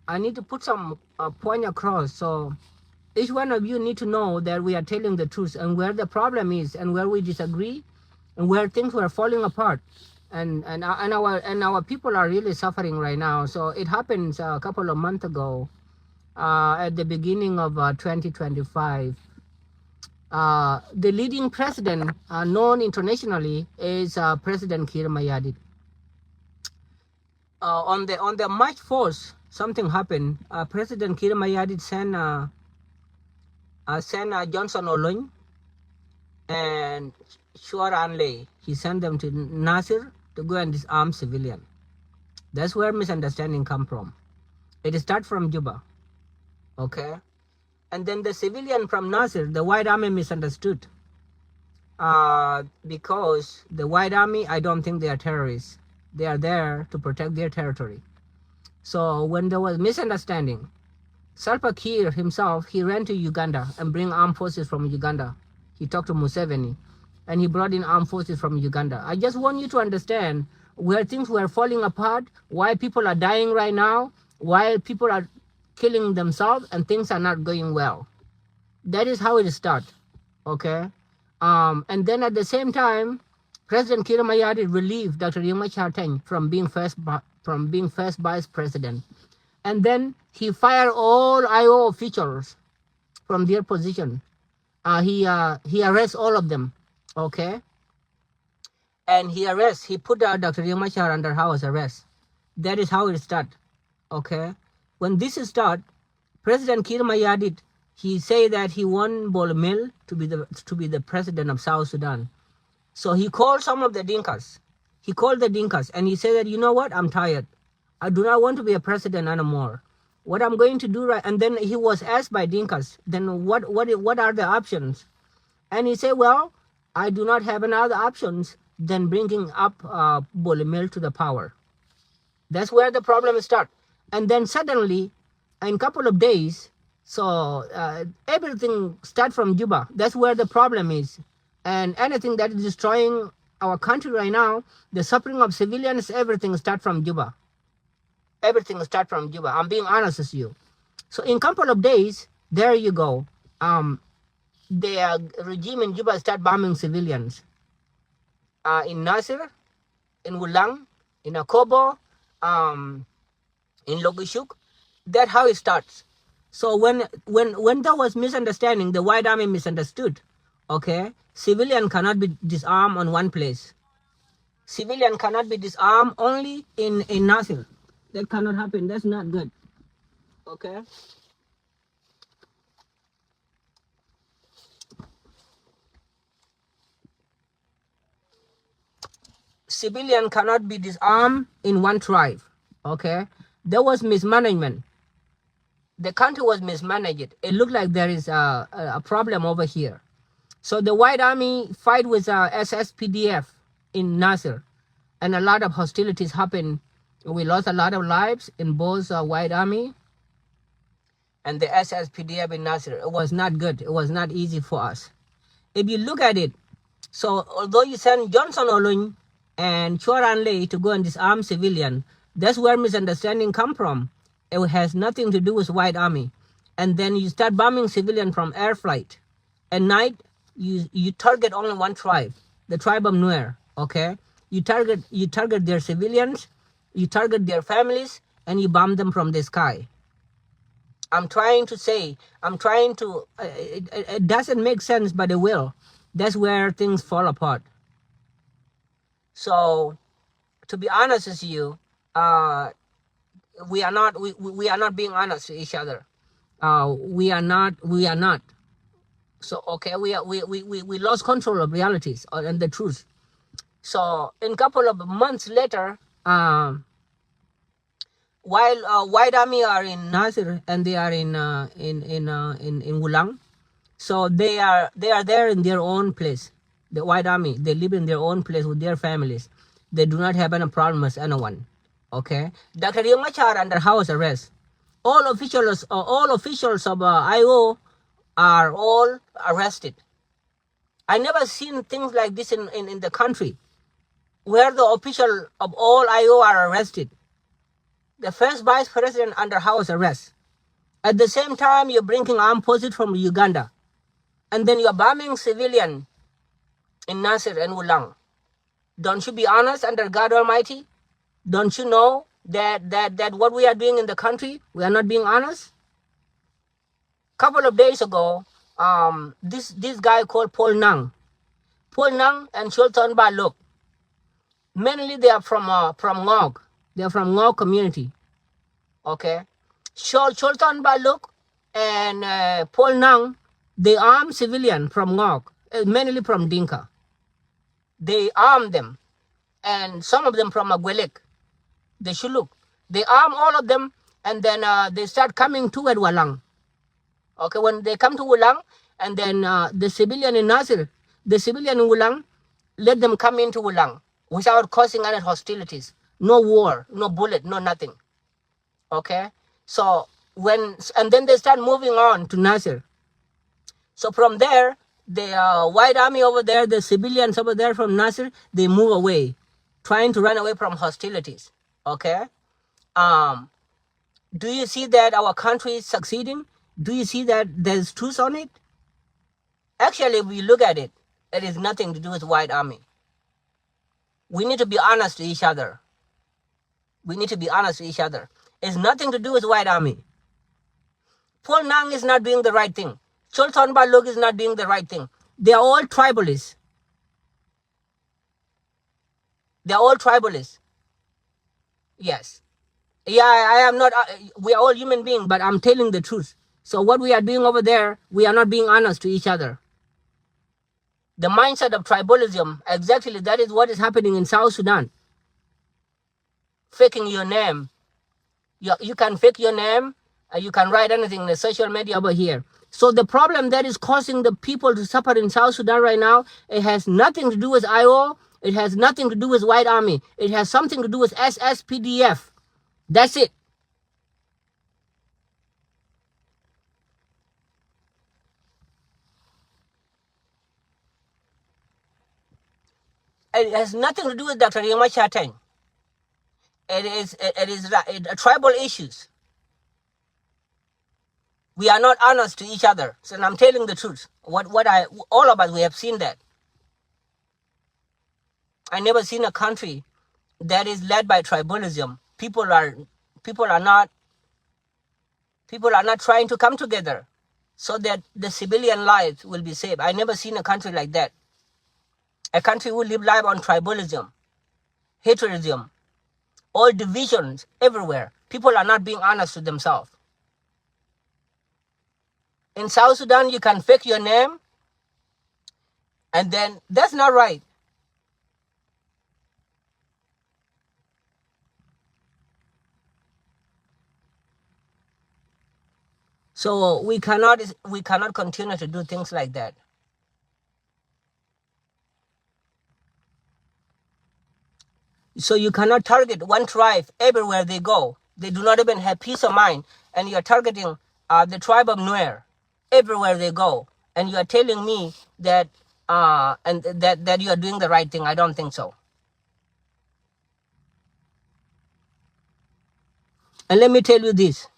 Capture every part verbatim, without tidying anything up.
I need to put some uh, point across. So each one of you need to know that we are telling the truth and where the problem is and where we disagree and where things were falling apart. And, and, uh, and our and our people are really suffering right now. So it happens a couple of months ago, uh, at the beginning of uh, twenty twenty-five. Uh, the leading president uh, known internationally is uh, President Kiir Mayardit. Uh, on the on the March fourth, something happened. Uh, President Kiir Mayardit sent uh, uh, sent uh, Johnson Olony and Chuor Anlay. He sent them to Nasir to go and disarm civilian. That's where misunderstanding come from. It start from Juba, okay? And then the civilian from Nasir, the White Army misunderstood. Uh, because the White Army, I don't think they are terrorists. They are there to protect their territory. So when there was misunderstanding, Salva Kiir himself, he ran to Uganda and bring armed forces from Uganda. He talked to Museveni, and he brought in armed forces from Uganda. I just want you to understand where things were falling apart, why people are dying right now, why people are killing themselves, and things are not going well. That is how it start, okay? Um, and then at the same time, President Kiir Mayardit relieved Doctor Riek Machar Teny from being first vi- from being first vice president, and then he fired all I O officials from their position. Uh, he uh, he arrests all of them, okay? And he arrests, he put uh, Doctor Riek Machar under house arrest. That is how it start, okay? When this is start, President Kiir Mayardit, he say that he want Bol Mel to be the to be the president of South Sudan. So he called some of the Dinkas. He called the Dinkas and he said that, you know what, I'm tired. I do not want to be a president anymore. What I'm going to do, right? And then he was asked by Dinkas, then what what what are the options? And he said, well, I do not have another options than bringing up uh, Bol Mel to the power. That's where the problem start. And then suddenly, in couple of days, so uh, everything start from Juba. That's where the problem is. And anything that is destroying our country right now, the suffering of civilians, everything start from Juba. Everything start from Juba. I'm being honest with you. So in couple of days, there you go. Um, the uh, regime in Juba start bombing civilians uh, in Nasir, in Wulang, in Akobo, um, in Logishuk. That's how it starts. So when when when there was misunderstanding, the White Army misunderstood. Okay, civilian cannot be disarmed on one place. Civilian cannot be disarmed only in in Nasir. That cannot happen. That's not good. Okay. Civilian cannot be disarmed in one tribe. Okay, there was mismanagement. The country was mismanaged. It looked like there is a, a problem over here. So the White Army fight with uh, S S P D F in Nasir, and a lot of hostilities happened. We lost a lot of lives in both uh, White Army and the S S P D F in Nasir. It was not good. It was not easy for us. If you look at it, so although you send Johnson Olony and Chuor Anlay to go and disarm civilian, that's where misunderstanding come from. It has nothing to do with White Army. And then you start bombing civilian from air flight. At night, you you target only one tribe, the tribe of Nuer. Okay, you target you target their civilians, you target their families, and you bomb them from the sky. I'm trying to say, I'm trying to. Uh, it, it, it doesn't make sense, but it will. That's where things fall apart. So, to be honest with you, uh, we are not we, we we are not being honest to each other. Uh, we are not we are not. So okay, we are, we, we we we lost control of realities uh, and the truth. So in couple of months later, um, while uh, White Army are in Nasir and they are in uh, in in uh, in in Wulang, so they are they are there in their own place. The White Army, they live in their own place with their families. They do not have any problem with anyone. Okay, Doctor Riek Machar under house arrest. All officials, uh, all officials of uh, I O are all arrested. I never seen things like this in, in, in the country, where the official of all I O are arrested. The first vice president under house arrest. At the same time, you're bringing armed forces from Uganda. And then you're bombing civilian in Nasir and Ulang. Don't you be honest under God Almighty? Don't you know that, that, that what we are doing in the country, we are not being honest? Couple of days ago, um, this, this guy called Paul Nang. Paul Nang and Chol Thon Ba Lok. Mainly they are from, uh, from Ngok. They are from Ngok community. Okay. Chol, Chol Thon Ba Lok and, uh, Paul Nang, they arm civilian from Ngok, uh, mainly from Dinka. They arm them, and some of them from Agwelek, the Shuluk. They arm all of them, and then, uh, they start coming toward Walang. Okay, when they come to Wulang, and then, uh, the civilian in Nasir, the civilian in Wulang, let them come into Wulang without causing any hostilities. No war, no bullet, no nothing. Okay? So when, and then they start moving on to Nasir. So from there, the, uh, White Army over there, the civilians over there from Nasir, they move away, trying to run away from hostilities. Okay? Um, do you see that our country is succeeding? Do you see that there's truth on it? Actually, if we look at it, it is nothing to do with White Army. We need to be honest to each other. We need to be honest to each other. It's nothing to do with White Army. Paul Nang is not doing the right thing. Chol Thon Ba Lok is not doing the right thing. They are all tribalists. They are all tribalists. Yes. Yeah, I, I am not, uh, we are all human beings, but I'm telling the truth. So what we are doing over there, we are not being honest to each other. The mindset of tribalism, exactly that is what is happening in South Sudan. Faking your name. You, you can fake your name, and you can write anything in the social media over here. So the problem that is causing the people to suffer in South Sudan right now, it has nothing to do with I O, it has nothing to do with White Army, it has something to do with S S P D F. That's it. It has nothing to do with Doctor Riek Machar Teny. It is, it, it is ra-, it, uh, tribal issues. We are not honest to each other. So, and I'm telling the truth. What, what I, all of us, we have seen that. I never seen a country that is led by tribalism. People are, people are not, people are not trying to come together so that the civilian lives will be saved. I never seen a country like that. A country who live life on tribalism, hatredism, all divisions everywhere. People are not being honest to themselves. In South Sudan, you can fake your name, and then that's not right. So we cannot, we cannot continue to do things like that. So you cannot target one tribe everywhere they go. They do not even have peace of mind. And you are targeting, uh, the tribe of Nuer everywhere they go. And you are telling me that, uh, and that, that you are doing the right thing. I don't think so. And let me tell you this.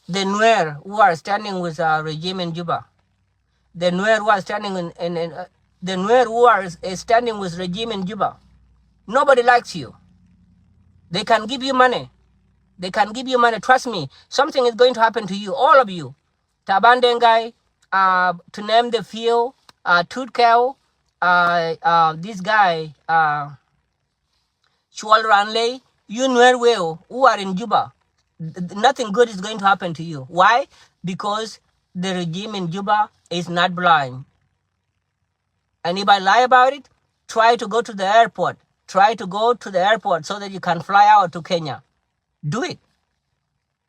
The Nuer who are standing with, uh, regime in Juba, the Nuer who are standing in, in, in, uh, the Nuer who are, is standing with regime in Juba, nobody likes you. They can give you money. They can give you money. Trust me, something is going to happen to you, all of you. Taban Deng Gai, uh, to name the few, uh, Tut Keu, uh, uh, this guy, uh, Chuol Ranley, you Nuer Weu who are in Juba, th-, th-, nothing good is going to happen to you. Why? Because the regime in Juba is not blind. And if I lie about it, try to go to the airport. Try to go to the airport so that you can fly out to Kenya. Do it.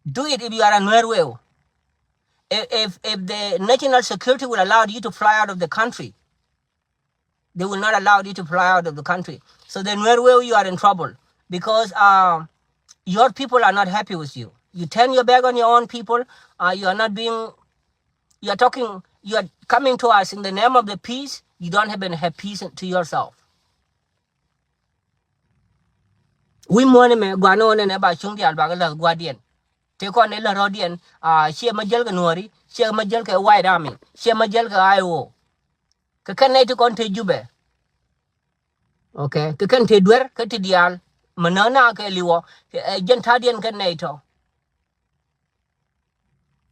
Do it if you are a Nuer Weu. If, if, if the national security will allow you to fly out of the country, they will not allow you to fly out of the country. So the Nuer Weu, you are in trouble because, uh, your people are not happy with you. You turn your back on your own people. Uh, you are not being, you are talking, you are coming to us in the name of the peace. You don't even have peace to yourself. Wi̱i̱ muɔ̱ɔ̱n ɛmɛ gua̱a̱n ɣöö nɛnɛ ba cuŋ diaal bakɛ läth gua̱a̱rdiɛn. Tëë kɔn ɛ lät rɔ̱diɛn, a, ciɛ ma jäl kɛ Nuääri, ciɛ ma jäl kɛ White Army, ciɛ ma jäl kɛ I O. Kɛ kɛn nɛy ti kɔn tëë Jubɛ. Okay, kɛ kɛn tëë duer kä ti diaal. Mɛ näk na kɛ liwɔ, ɛ, jɛn ta̱a̱diɛn kɛn nɛy tɔ.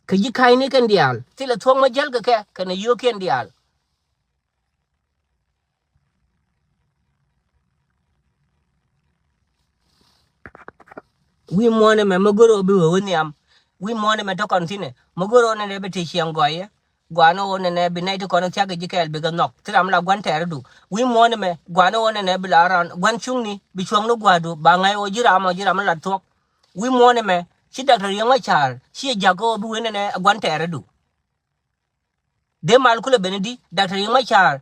Kɛ ji̱ ka̱cni kɛn diaal, thilɛ thuɔ̱k ma jäl kɛ kɛ, kɛnɛ yio̱o̱kiɛn diaal. Wi̱i̱ muɔ̱ɔ̱n ɛmɛ, mi go̱r ɣöö bi wee wä nhiam. Wi̱i̱ muɔ̱ɔ̱n ɛmɛ tɔ̱ kɔn thi̱n ɛ, mi go̱r ɣöö nɛnɛ bi te ciɛŋ gɔɔyɛ. Gua̱a̱n ɣöö nɛnɛ bi nɛy ti kɔn thia̱k kɛ ji̱ kɛɛl bikɛ nhɔk. Thil ram la gua̱n tɛɛridu. Wi̱i̱ muɔ̱ɔ̱n ɛmɛ, gua̱a̱n ɣöö nɛnɛ bi la raan, gua̱n cuŋni, bi cuɔ̱ŋni gua̱a̱du, ba ŋäc ɣöö ji̱ ram ɔ ji̱ ram mi lat thuɔ̱k. Wi̱i̱ muɔ̱ɔ̱n ɛmɛ, ci Doctor Riek Machar, ci jɛ ja̱k ɣöö bi wee nɛnɛ gua̱n tɛɛridu. Dee mal kulɛ ben di, Doctor Riek Machar.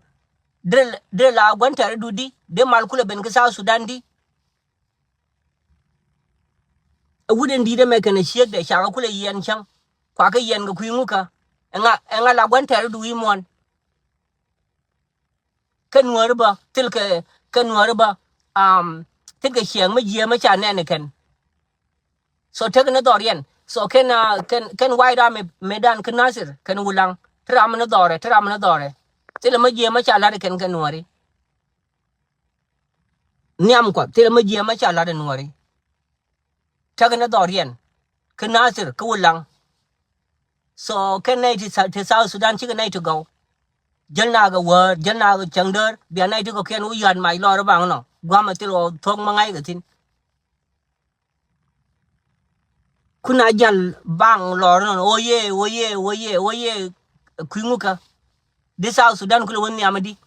Dee, dee la gua̱n tɛɛridu di, dee mal kulɛ ben kä South Sudan di. Ɛ wut in di̱i̱t ɛmɛ kɛnɛ ciekdɛ, cakɛ kulɛ yiɛn cäŋ. Kuakɛ yiɛn kɛ kui̱ ŋukä. Ɛŋa, ɛŋa la gua̱n tɛɛridu wi̱i̱ muɔ̱ɔ̱n. Kɛn Nuääri bä, thilkɛ, kɛn Nuääri bä, um, thilkɛ ciɛŋ mi jiääm mi ca nɛn ɛ kɛn. So tekɛ ni dhɔriɛn. So kɛn, uh, kɛn, kɛn White Army mëëdan kä Nasir, kɛn Wulaŋ. Te ram ni dhɔrɛ, te ram ni dhɔrɛ. Thilɛ mi jiääm mi ca la̱t ɛ kɛn kɛn Nuääri. Nhiam Kuɔth, thilɛ mi jiääm mi ca la̱t ɛ Nuääri. Tekɛ ni dhɔriɛn. Kä Nasir, kä Wulaŋ. So kɛn nɛy ti Sa-, ti South Sudan cikɛ nɛy ti gɔw. Jäl nakä wäär, jäl nakä cäŋdäär, bia nɛy ti kɔ̱kiɛn wä yɔ̱a̱t mac lɔr i̱ baŋ nɔ. Gua̱a̱mɛ thil ɣɔw thuɔ̱k mi ŋa̱ckɛ thi̱n. Kun a jäl baŋ lɔr inɔ, ɣöö yee, ɣöö yee, ɣöö yee, ɣöö yee, kui̱ ŋukä. Di South Sudan kulɛ wä nhiam di.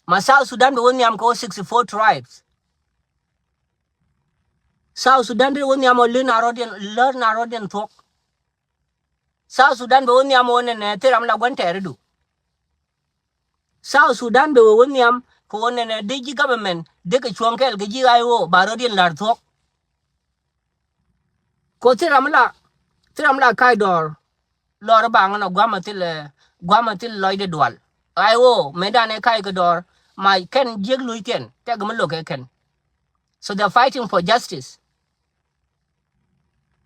Ma South Sudan bɛ wä nhiam kɛ ɣöö sixty four tribes. South Sudan dee wä nhiam ɔ lär na rɔ̱diɛn, lär na rɔ̱diɛn thuɔ̱k. South Sudan bɛ wä nhiam ɔ nɛnɛ thil ram la gua̱n tɛɛridu. South Sudan bɛ wä wä nhiam kɛ wä nɛnɛ dee ji̱ government dee kɛ cuɔ̱ŋ kɛɛl kɛ ji̱ I O ba rɔ̱diɛn la̱r thuɔ̱k. Kɛ thil ram la, thil ram la kac dɔɔr. Lɔr i̱ baŋ inɔ gua̱a̱mɛ thil, eh, gua̱a̱mɛ thil lɔcdɛ dual. I O mëëdan ɛ kac kɛ dɔɔr ma kɛn jiäk luc thiɛn tɛk mi lo̱k kɛ kɛn. So they're fighting for justice.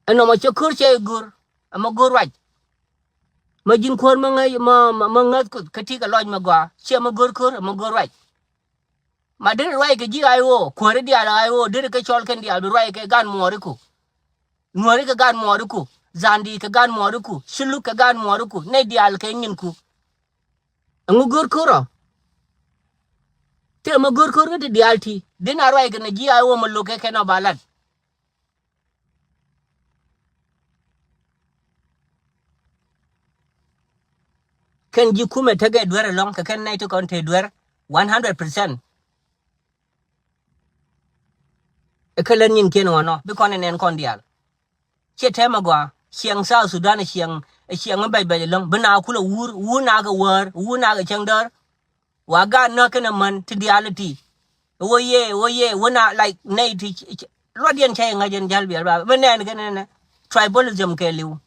Ɛn nɔmɔ cɛ ko̱r cɛ i̱ go̱r, ɛmɛ go̱r ruac. Mä ji̱n kuäär mä ŋäc, mä, mä, mä ŋäth kuth kä ti kɛ lɔc mä gɔaa. Ciɛ mä go̱r ko̱r, ɛmɛ go̱r ruac. Ma deri ruac kɛ ji̱ I O, kuääri diaal I O, deri kɛ cɔl kɛn diaal bi ruac kɛ gan muɔɔriku. Nuääri kɛ gan muɔɔriku, Zandi kɛ gan muɔɔriku, Culuk kɛ gan muɔɔriku, nɛy diaal kɛ nyinku. Ɛŋu go̱r ko̱r ɔ? Thilɛ mä go̱r ko̱r kä ti diaal ti. Dee na ruac kɛ nɛ ji̱ I O mä lo̱k kɛ kɛn ɔ ba lat. Kɛn ji̱ kumɛ tekɛ duer ɛlɔ̱ŋ kɛ kɛn nɛy ti kɔn te duer one hundred percent. Ɛ kä lät nyinkiɛn ɣɔnɔ bi kɔn ɛ nɛn kɔn diaal. Ciɛ tɛmɛ gɔaa, ciɛŋ South Sudan ɛ ciɛŋ, ɛ ciɛŋ mi bɛc bɛc ɛlɔ̱ŋ. Bi na kulɛ wur, wur na kɛ wäär, wur na kɛ cäŋ däär. Wa gaat näk kɛn ɛ män ti diaal ɛ ti. Wä yee, wä yee, wä na, like, nɛy ti c-, c-, luɔtdiɛn cä yɛ ŋäc ɛn jäl biɛl ba. Bi nɛn kɛn ɛnɛ. Tribalism kɛ li̱w.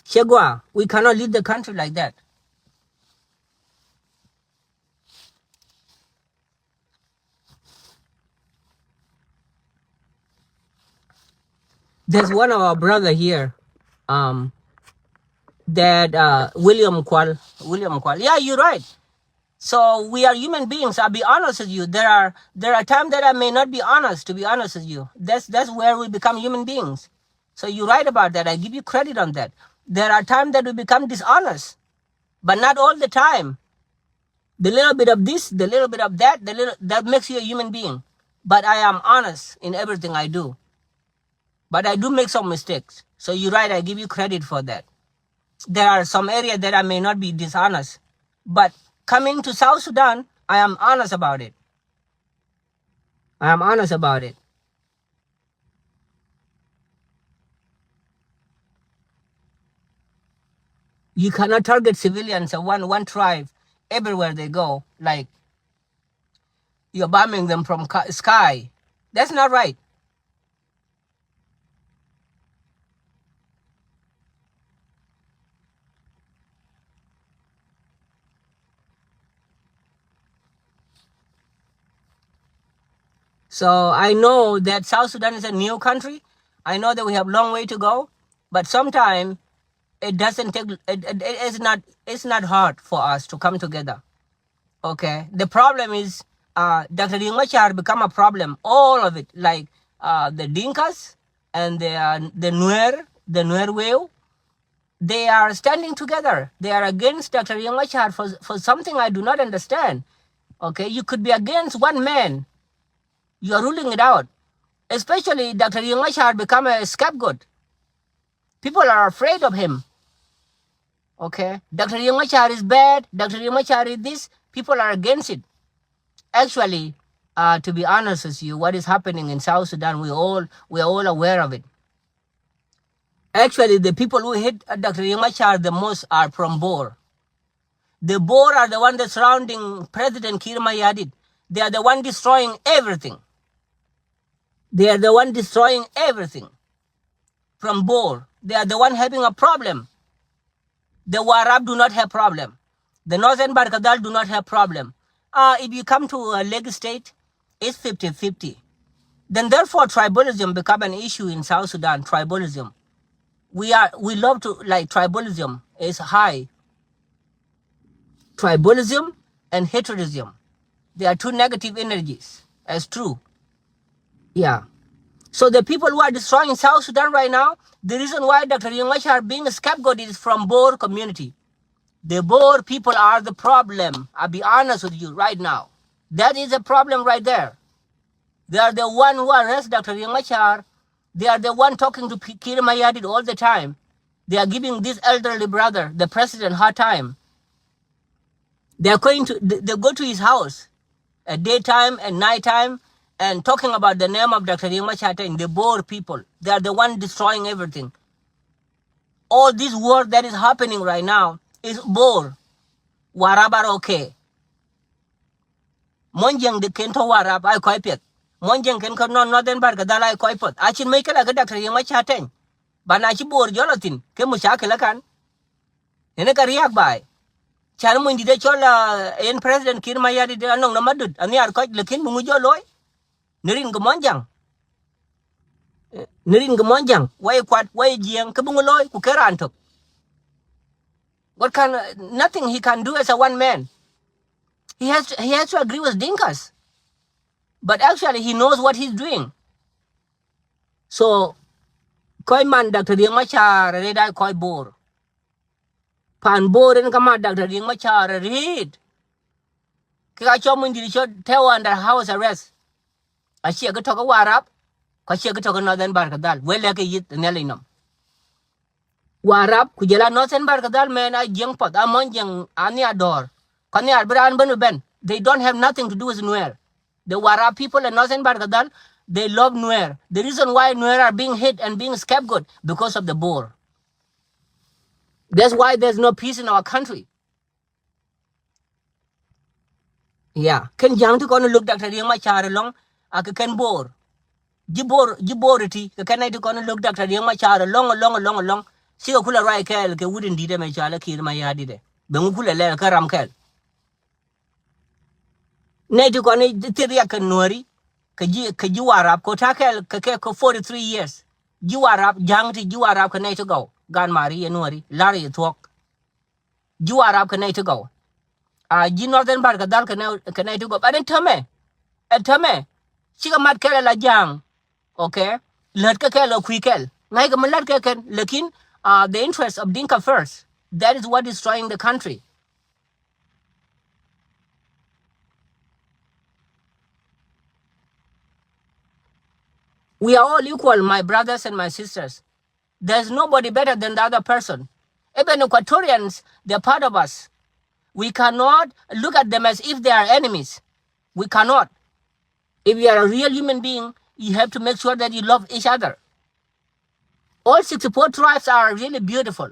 Ciɛ gɔaa, we cannot lead the country like that. There's one of our brother here, um, that, uh, William Kual. William Kual. Yeah, you're right. So we are human beings. I'll be honest with you. There are, there are times that I may not be honest, to be honest with you. That's, that's where we become human beings. So you're right about that. I give you credit on that. There are times that we become dishonest, but not all the time. The little bit of this, the little bit of that, the little, that makes you a human being. But I am honest in everything I do. But I do make some mistakes. So you're right, I give you credit for that. There are some areas that I may not be dishonest. But coming to South Sudan, I am honest about it. I am honest about it. You cannot target civilians of one, one tribe everywhere they go. Like, you're bombing them from ca-, sky. That's not right. So I know that South Sudan is a new country. I know that we have long way to go, but sometimes it doesn't take, it, it, it is not, it's not hard for us to come together. Okay. The problem is, uh, Doctor Riek Machar become a problem. All of it, like, uh, the Dinkas and the, uh, the Nuer, the Nuer Weu, they are standing together. They are against Doctor Riek Machar for, for something I do not understand. Okay, you could be against one man. You are ruling it out. Especially Doctor Riek Machar become a scapegoat. People are afraid of him. Okay, Doctor Riek Machar is bad. Doctor Riek Machar is this. People are against it. Actually, uh, to be honest with you, what is happening in South Sudan, we all, we are all aware of it. Actually, the people who hate, uh, Doctor Riek Machar the most are from Bor. The Bor are the one that surrounding President Kiir Mayardit. They are the one destroying everything. They are the one destroying everything. From Bor, they are the one having a problem. The Warab do not have problem. The Northern Barkadal do not have problem. Uh, if you come to, uh, Lake State, it's fifty fifty. Then therefore tribalism become an issue in South Sudan. Tribalism. We are, we love to, like, tribalism is high. Tribalism and hatredism. They are two negative energies. That's true. Yeah. So the people who are destroying South Sudan right now, the reason why Doctor Riek Machar being a scapegoat is from Bor community. The Bor people are the problem. I'll be honest with you right now. That is a problem right there. They are the one who arrest Doctor Riek Machar. They are the one talking to P-, Kiir Mayardit all the time. They are giving this elderly brother, the president, hard time. They are going to, they, they go to his house at daytime and nighttime and talking about the name of Doctor Riek Machar Teny, the Bor people. They are the one destroying everything. All this war that is happening right now is Bor. Warab are okay. Muɔnyjäŋ di ken tɔ Warab ay kɔc piɛth. Muɔnyjäŋ ken kä North-, Northern Barkadal ay kɔc puɔth. Acin mëc kɛ la kä Doctor Riek Machar Teny. Ba na ci Bor jɔl a thin, ke mucakil akan. Ini kɛ riak baai. Can muny dit ɛ cɔl, ah, in President Kiir Mayardit anɔŋ na madut, anhiar kɔc, lakin bi ŋu jɔl looi? Ni rin kɛ Muɔnyjäŋ. Ni rin kɛ Muɔnyjäŋ, wai kuat, wai jiɛŋ, ke bi ŋu looi, ku ke raan tök. What can, nothing he can do as a one man. He has to, he has to agree with Dinkas. But actually, he knows what he's doing. So, kɔc man Doctor Riek Machar rɛy da̱a̱ kɔc Bor. Pan Bor in kä mat Doctor Riek Machar rɛy. Kɛ ka cɔm in dit cɔ tɛw under house arrest. A ciɛ kɛ tɔk kä Warap, ka ciɛ kɛ tɔk kä Northern Barkadal. Wee lɛk kɛ yith Nhialic nɔm. Warap, ku jɛ la Northern Barkadal mɛn a jiɛŋ puɔth, a Muɔnyjäŋ, a nhiar dɔɔr. Ka nhiar bi raan ben bi ben. They don't have nothing to do with Nuer. The Warap people in Northern Barkadal, they love Nuer. The reason why Nuer are being hate and being scapegoat because of the Bor. That's why there's no peace in our country. Yeah, kɛn ja̱a̱ŋ ti kɔn lo̱k Doctor Riek Machar ɛlɔ̱ŋ, a kɛ kɛn Bor. Ji̱ Bor, ji̱ Bor iti, kɛ kɛn nɛy ti kɔn lo̱k Doctor Riek Machar ɛlɔ̱ŋ, ɛlɔ̱ŋ, ɛlɔ̱ŋ, ɛlɔ̱ŋ. Cikɛ kulɛ ruac kɛɛl kɛ wut in di̱t ɛmɛ cɔalɛ Kiir Mayardit ɛ. Bɛ ŋu kulɛ lɛl kä ram kɛɛl. Nɛy ti kɔn thil riɛk kɛ Nuääri, kɛ ji̱, kɛ ji̱ Warap, kɛ ta̱a̱ kɛɛl kɛ kɛ kɛ forty three years. Ji̱ Warap, ja̱a̱ŋ ti ji̱ Warap kɛ nɛy ti gɔw, gan mari yɛ Nuääri, lar yɛ thuɔ̱k. Ji̱ Warap kɛ nɛy ti gɔw. A ji̱ Northern Barkadal kɛ nɛy, kɛ nɛy ti gɔw. But ɛn täämɛ, ɛn täämɛ, cikɛ mat kɛl ala ja̱a̱ŋ. Okay? Lät kɛ kɛl ɛ kui̱ kɛl. Ŋa̱ckɛ mi lät kɛ kɛn, lakin, uh, the interest of Dinka first. That is what destroying the country. We are all equal, my brothers and my sisters. There's nobody better than the other person. Even Equatorians, they're part of us. We cannot look at them as if they are enemies. We cannot. If you are a real human being, you have to make sure that you love each other. All sixty-four tribes are really beautiful.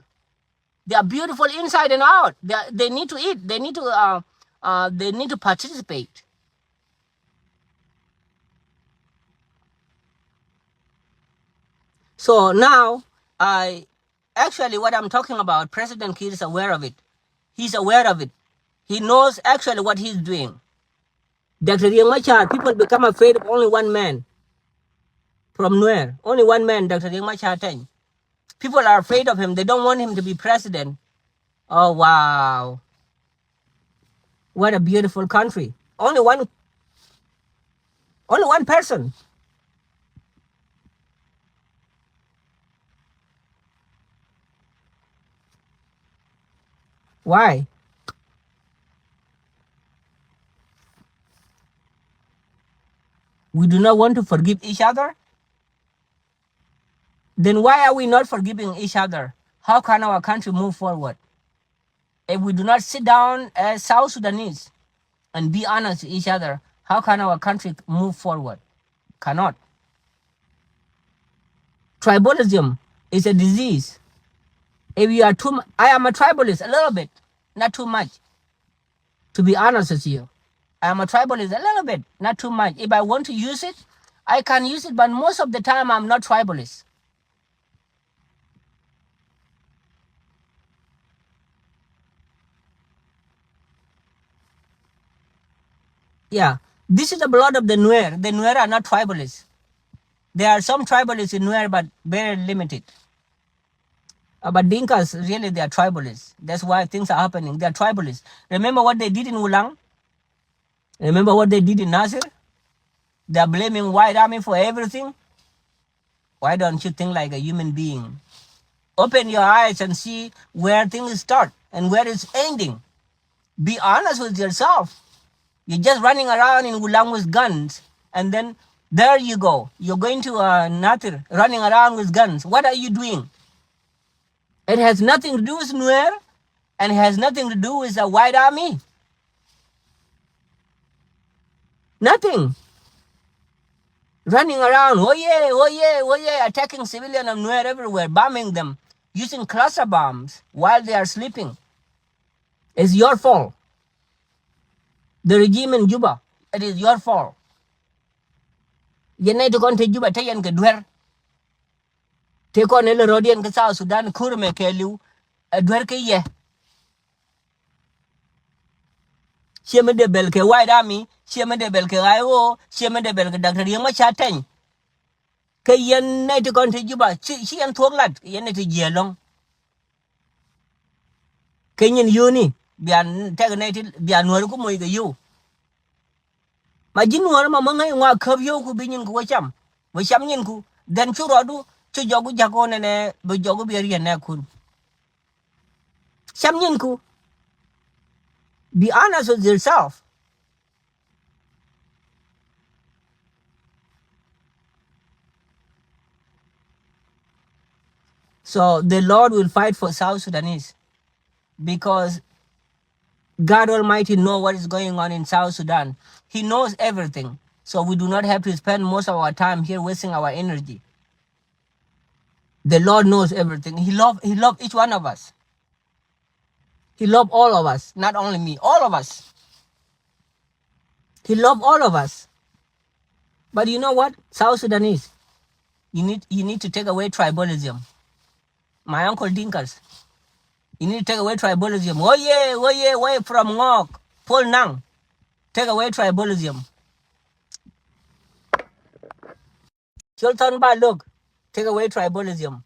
They are beautiful inside and out. They are, they need to eat. They need to, uh, uh, they need to participate. So now, I, actually, what I'm talking about, President Kiir is aware of it. He's aware of it. He knows actually what he's doing. Doctor Riek Machar, people become afraid of only one man from Nuer. Only one man, Doctor Riek Machar Teny. People are afraid of him. They don't want him to be president. Oh, wow. What a beautiful country. Only one, only one person. Why? We do not want to forgive each other? Then why are we not forgiving each other? How can our country move forward? If we do not sit down as South Sudanese and be honest to each other, how can our country move forward? Cannot. Tribalism is a disease. If you are too mu-, I am a tribalist, a little bit, not too much. To be honest with you, I am a tribalist, a little bit, not too much. If I want to use it, I can use it, but most of the time I'm not tribalist. Yeah, this is the blood of the Nuer. The Nuer are not tribalists. There are some tribalists in Nuer, but very limited. Uh, but Dinkas, really, they are tribalists. That's why things are happening. They are tribalists. Remember what they did in Ulang? Remember what they did in Nasir? They are blaming White Army for everything. Why don't you think like a human being? Open your eyes and see where things start and where it's ending. Be honest with yourself. You're just running around in Ulang with guns, and then there you go. You're going to, uh, Nasir, running around with guns. What are you doing? It has nothing to do with Nuer, and it has nothing to do with the White Army. Nothing. Running around, oh yeah, oh yeah, oh yeah, attacking civilian of Nuer everywhere, bombing them, using cluster bombs while they are sleeping. It's your fault. The regime in Juba, it is your fault. Yɛn nɛy ti kɔn te Juba, te yɛn kɛ duer. Te kɔn ilɛ rɔ̱diɛn kä South Sudan, kur mɛ kɛɛliw, ɛ duer kä yɛ. Ciɛ mi dee bɛl kɛ White Army, ciɛ mi dee bɛl kɛ I O, ciɛ mi dee bɛl kɛ Doctor Riek Machar Teny. Kä yɛn nɛy ti kɔn te Juba, ci, ci yɛn thuɔ̱k lat, yɛn nɛy ti jiɛ lɔ̱ŋ. Kɛ nyin yio̱o̱ni, bia tɛk nɛy ti, bia Nuääri ku moc kɛ yio̱w. Ma ji̱ Nuäär ma, ma ŋäc ŋɔak käp yio̱w ku bi nyinku wä cam. Wä cam nyinku. Then cu rɔɔdu, cu jɔku ja̱k ɣöö nɛnɛ, bi jɔku bi riɛn nɛɛkun. Cam nyinku. Be honest with yourself. So the Lord will fight for South Sudanese, because God Almighty know what is going on in South Sudan. He knows everything. So we do not have to spend most of our time here wasting our energy. The Lord knows everything. He love, he love each one of us. He love all of us, not only me, all of us. He love all of us. But you know what? South Sudanese, you need, you need to take away tribalism. My uncle Dinkas, you need to take away tribalism. Oh yeah, oh yeah, way from Ngok, Paul Nang. Take away tribalism. Sultan Balok, take away tribalism.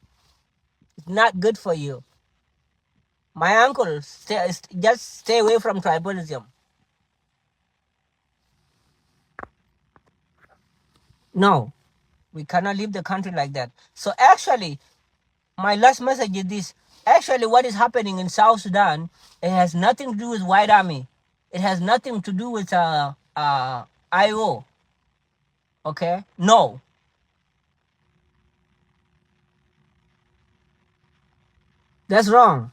It's not good for you. My uncle, stay, st-, just stay away from tribalism. No, we cannot leave the country like that. So actually, my last message is this. Actually, what is happening in South Sudan, it has nothing to do with White Army. It has nothing to do with, uh, uh, I O. Okay? No. That's wrong.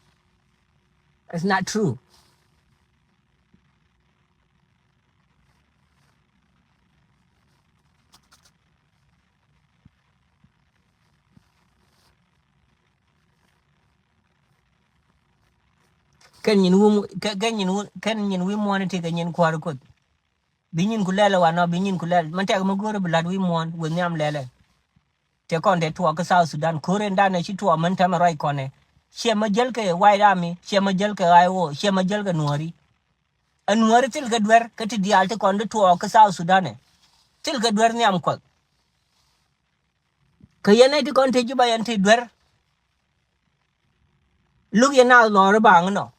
It's not true. Kɛn nyin wum, kɛ, kɛn nyin wum, kɛn nyin wi̱i̱ muɔ̱ɔ̱n ti kɛ nyin kuäär Kuoth. Bi nyin ku lɛl wanɔ, bi nyin ku lɛl. Mɛn tɛk mi go̱o̱r bi la̱t wi̱i̱ muɔ̱ɔ̱n, wi̱i̱ nhiam lɛlɛ. Tëë kɔn tëë tuɔɔk kä South Sudan, ko̱r in danɛ ci tuɔɔk mɛn tɛmɛ ruac kɔnɛ. Ciɛ mɛ jäl kɛ White Army, ciɛ mɛ jäl kɛ I O, ciɛ mɛ jäl kɛ Nuääri. Ɛ Nuääri thil kɛ duer kä ti diaal ti kɔn ti tuɔɔk kä South Sudan ɛ. Thil kɛ duer nhiam Kuɔth. Kä yɛn ɛ ti kɔn ti Juba yɛn ti duer. Luk yɛn naath lɔɔri baaŋ inɔ.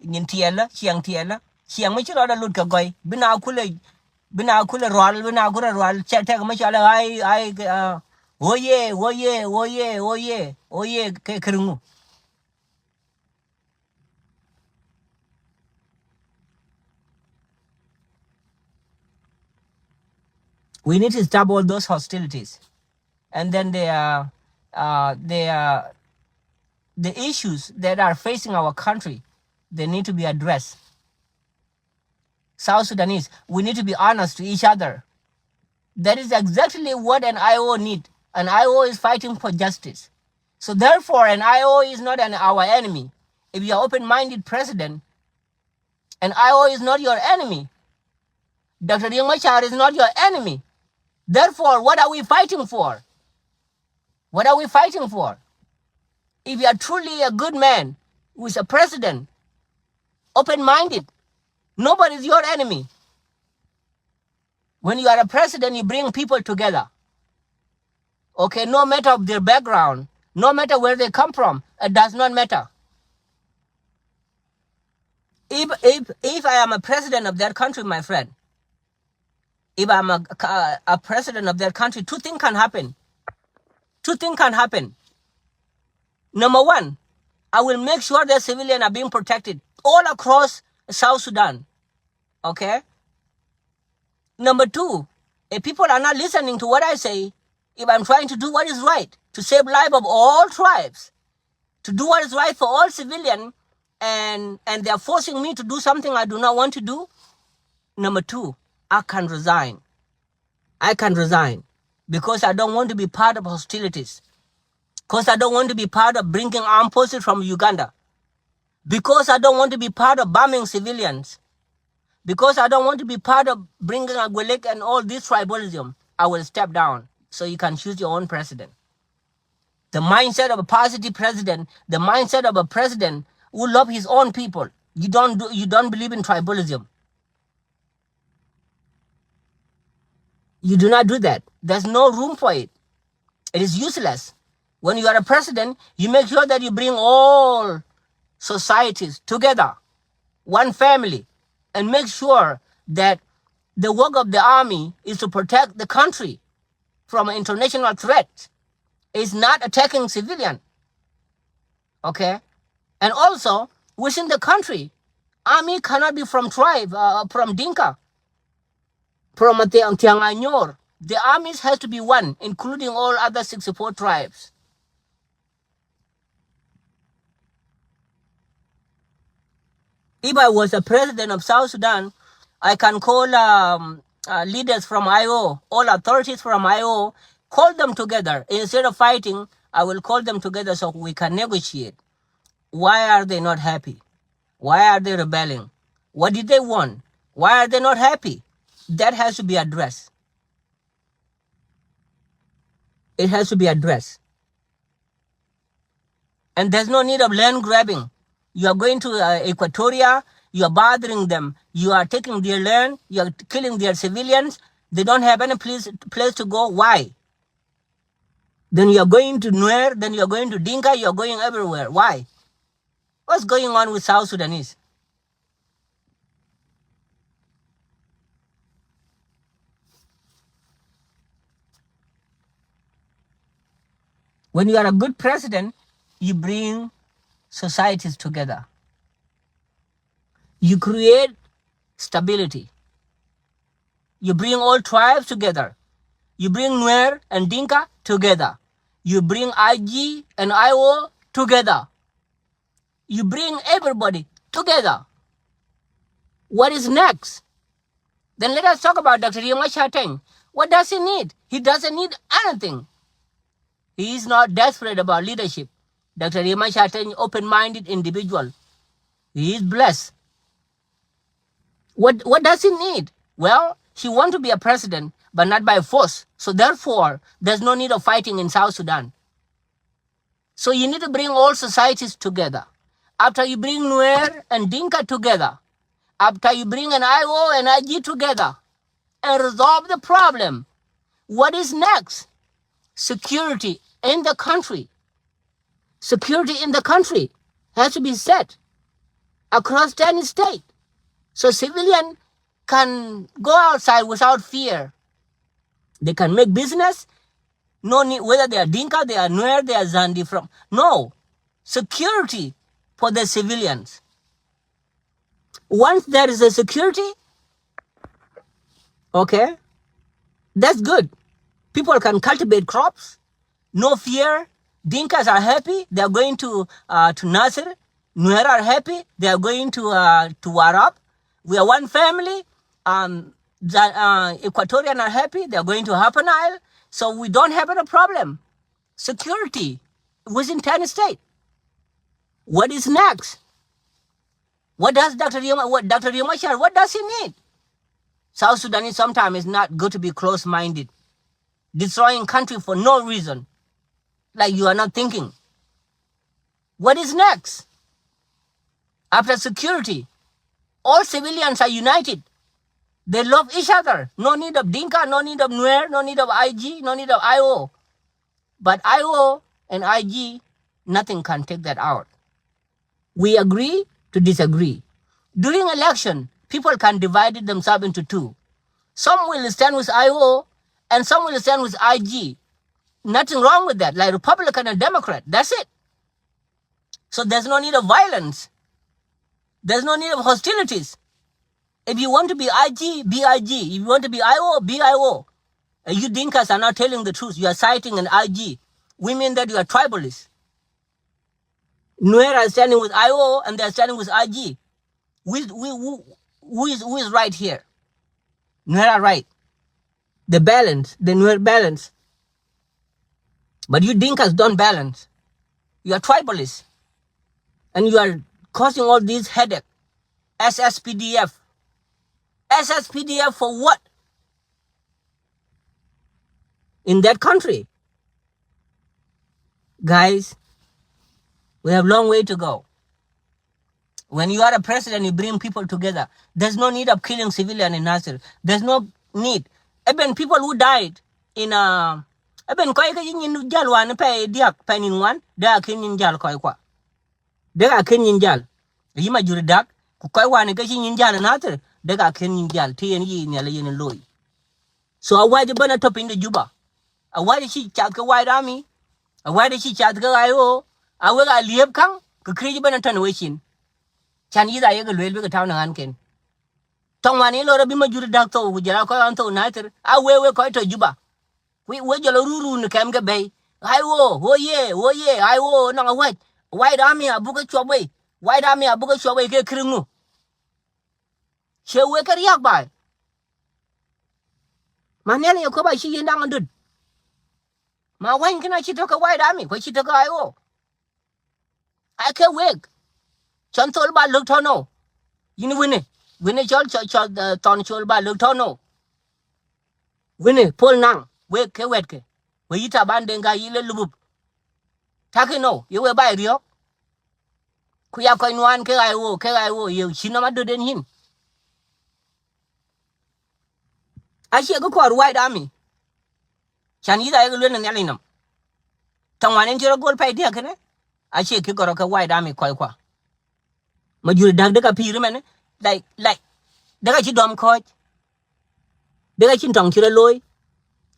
Nyin tiɛlä, ciɛŋ tiɛlä, ciɛŋ mi ci rɔɔdɛ lut kɛ gɔy. Bi na kulɛ, bi na kulɛ rual, bi na kulɛ rual, cɛ tɛk mi cɔalɛ ai, ai, ah, woye, woye, woye, woye, woye, kɛ kɛ riŋu. We need to stop all those hostilities. And then they are, uh, they are, the issues that are facing our country, they need to be addressed. South Sudanese, we need to be honest to each other. That is exactly what an I O need. An I O is fighting for justice. So therefore, an I O is not an, our enemy. If you are open-minded president, an I O is not your enemy. Doctor Riek Machar is not your enemy. Therefore, what are we fighting for? What are we fighting for? If you are truly a good man, who is a president, open-minded, nobody is your enemy. When you are a president, you bring people together. Okay, no matter of their background, no matter where they come from, it does not matter. If, if, if I am a president of that country, my friend, if I'm a, a, a president of that country, two things can happen. Two things can happen. Number one, I will make sure that civilians are being protected all across South Sudan. Okay? Number two, if people are not listening to what I say, if I'm trying to do what is right to save life of all tribes, to do what is right for all civilian, and, and they are forcing me to do something I do not want to do, number two, I can resign. I can resign because I don't want to be part of hostilities, because I don't want to be part of bringing armed forces from Uganda, because I don't want to be part of bombing civilians, because I don't want to be part of bringing Agwelek and all this tribalism. I will step down so you can choose your own president. The mindset of a positive president, the mindset of a president who love his own people. You don't do, you don't believe in tribalism. You do not do that. There's no room for it. It is useless. When you are a president, you make sure that you bring all societies together, one family, and make sure that the work of the army is to protect the country from an international threat. It's not attacking civilian. Okay? And also, within the country, army cannot be from tribe, uh, from Dinka, from Thiang, Thiang Anyor. The armies has to be one, including all other sixty-four tribes. If I was a president of South Sudan, I can call, um, uh, leaders from I O, all authorities from I O, call them together. Instead of fighting, I will call them together so we can negotiate. Why are they not happy? Why are they rebelling? What did they want? Why are they not happy? That has to be addressed. It has to be addressed. And there's no need of land grabbing. You are going to, uh, Equatoria, you are bothering them. You are taking their land, you are killing their civilians. They don't have any place, place to go. Why? Then you are going to Nuer, then you are going to Dinka, you are going everywhere. Why? What's going on with South Sudanese? When you are a good president, you bring societies together. You create stability. You bring all tribes together. You bring Nuer and Dinka together. You bring I G and I O together. You bring everybody together. What is next? Then let us talk about Doctor Riek Machar Teny. What does he need? He doesn't need anything. He is not desperate about leadership. Doctor Riek Machar Teny, open-minded individual. He is blessed. What, what does he need? Well, he want to be a president, but not by force. So therefore, there's no need of fighting in South Sudan. So you need to bring all societies together. After you bring Nuer and Dinka together, After you bring an I O and I G together and resolve the problem, what is next? Security in the country. Security in the country has to be set across ten states. So civilian can go outside without fear. They can make business. No need, whether they are Dinka, they are Nuer, they are Zande from. No. Security for the civilians. Once there is a security, okay, that's good. People can cultivate crops, no fear. Dinkas are happy. They are going to, uh, to Nasir. Nuer are happy. They are going to, uh, to Warap. We are one family. Um, the, uh, Equatorian are happy. They are going to Upper Nile. So we don't have any problem. Security within ten states. What is next? What does Doctor Riek, what Doctor Riek Machar, what does he need? South Sudanese sometimes is not good to be close-minded, destroying country for no reason, like you are not thinking. What is next? After security, all civilians are united. They love each other. No need of Dinka, no need of Nuer, no need of I G, no need of I O. But I O and I G, nothing can take that out. We agree to disagree. During election, people can divide themselves into two. Some will stand with I O and some will stand with I G. Nothing wrong with that, like Republican and Democrat. That's it. So there's no need of violence. There's no need of hostilities. If you want to be I G, be I G. If you want to be I O, be I O. And you Dinkas are not telling the truth. You are citing an I G. We mean that you are tribalists. Nuer are standing with I O and they are standing with I G. Who is, who, who, who is, who is right here? Nuer are right. The balance, the Nuer balance. But you Dinkas don't balance. You are tribalists. And you are causing all this headache. S S P D F. S S P D F for what? In that country. Guys, we have long way to go. When you are a president, you bring people together. There's no need of killing civilian in Nasir. There's no need. Even people who died in, uh, even kɔc kä ci nyin jäl wan pɛi diäk pɛi nin wan, dee a ken nyin jäl kɔc kua. Dee a ken nyin jäl. Yi Majur Dak, ku kɔc wan kä ci nyin jäl in Nasir, dee a ken nyin jäl. Ti yen yi nhial yen looi. So a wac bä na tɔ piny de Juba. A wac ci cath ke White Army. A wac ci cath ke I O. A wek a liep kaŋ ke kri bä na tɔ ni we cin. Can yith a yek lueel bikɛ taw na ɣän ken. Tɔŋ wan in lor a bi Majur Dak thou ku jɛl a kɔc ɣän thou Nasir. A wee wek kɔc tɔ Juba. We, we jɔl a ruu ruu ni kɛm ke bɛy. I O, o ye, o ye, I O nɔŋ a wac. White Army a buk a cuɔp wei. White Army a buk a cuɔp wei ke kri ŋu. Cie wek ke riak baai. Ma nhial ye kop a ci yin daŋ dut. Ma wany kina ci tɔ ke White Army, kua ci tɔ ke I O. A ke wek. Cɔn thol ba luk tɔ no. Yin wini. Wini cɔl, cɔl, cɔl, eh, thɔn cɔl ba luk tɔ no. Wini, pol naŋ. Wek ke wet ke. We yi Taban Deng Gai yi le lubup. Taki no, ye we ba riok. Ku ya kɔc nuan ke I O, ke I O, ye ci nɔm a dut den yin. A cie ke kɔɔr White Army. Can yith a yek luel ni nhial inɔm. Thaŋ wan in ci rɔ gol pɛi diäk kene. A cie ki gɔrɔ ke White Army kɔc kua. Majur Dak dek a pi̱i̱r mɛn. Like, like. Dek a ci dɔm kɔc. Dek a cin tɔŋ ci rɔ looi.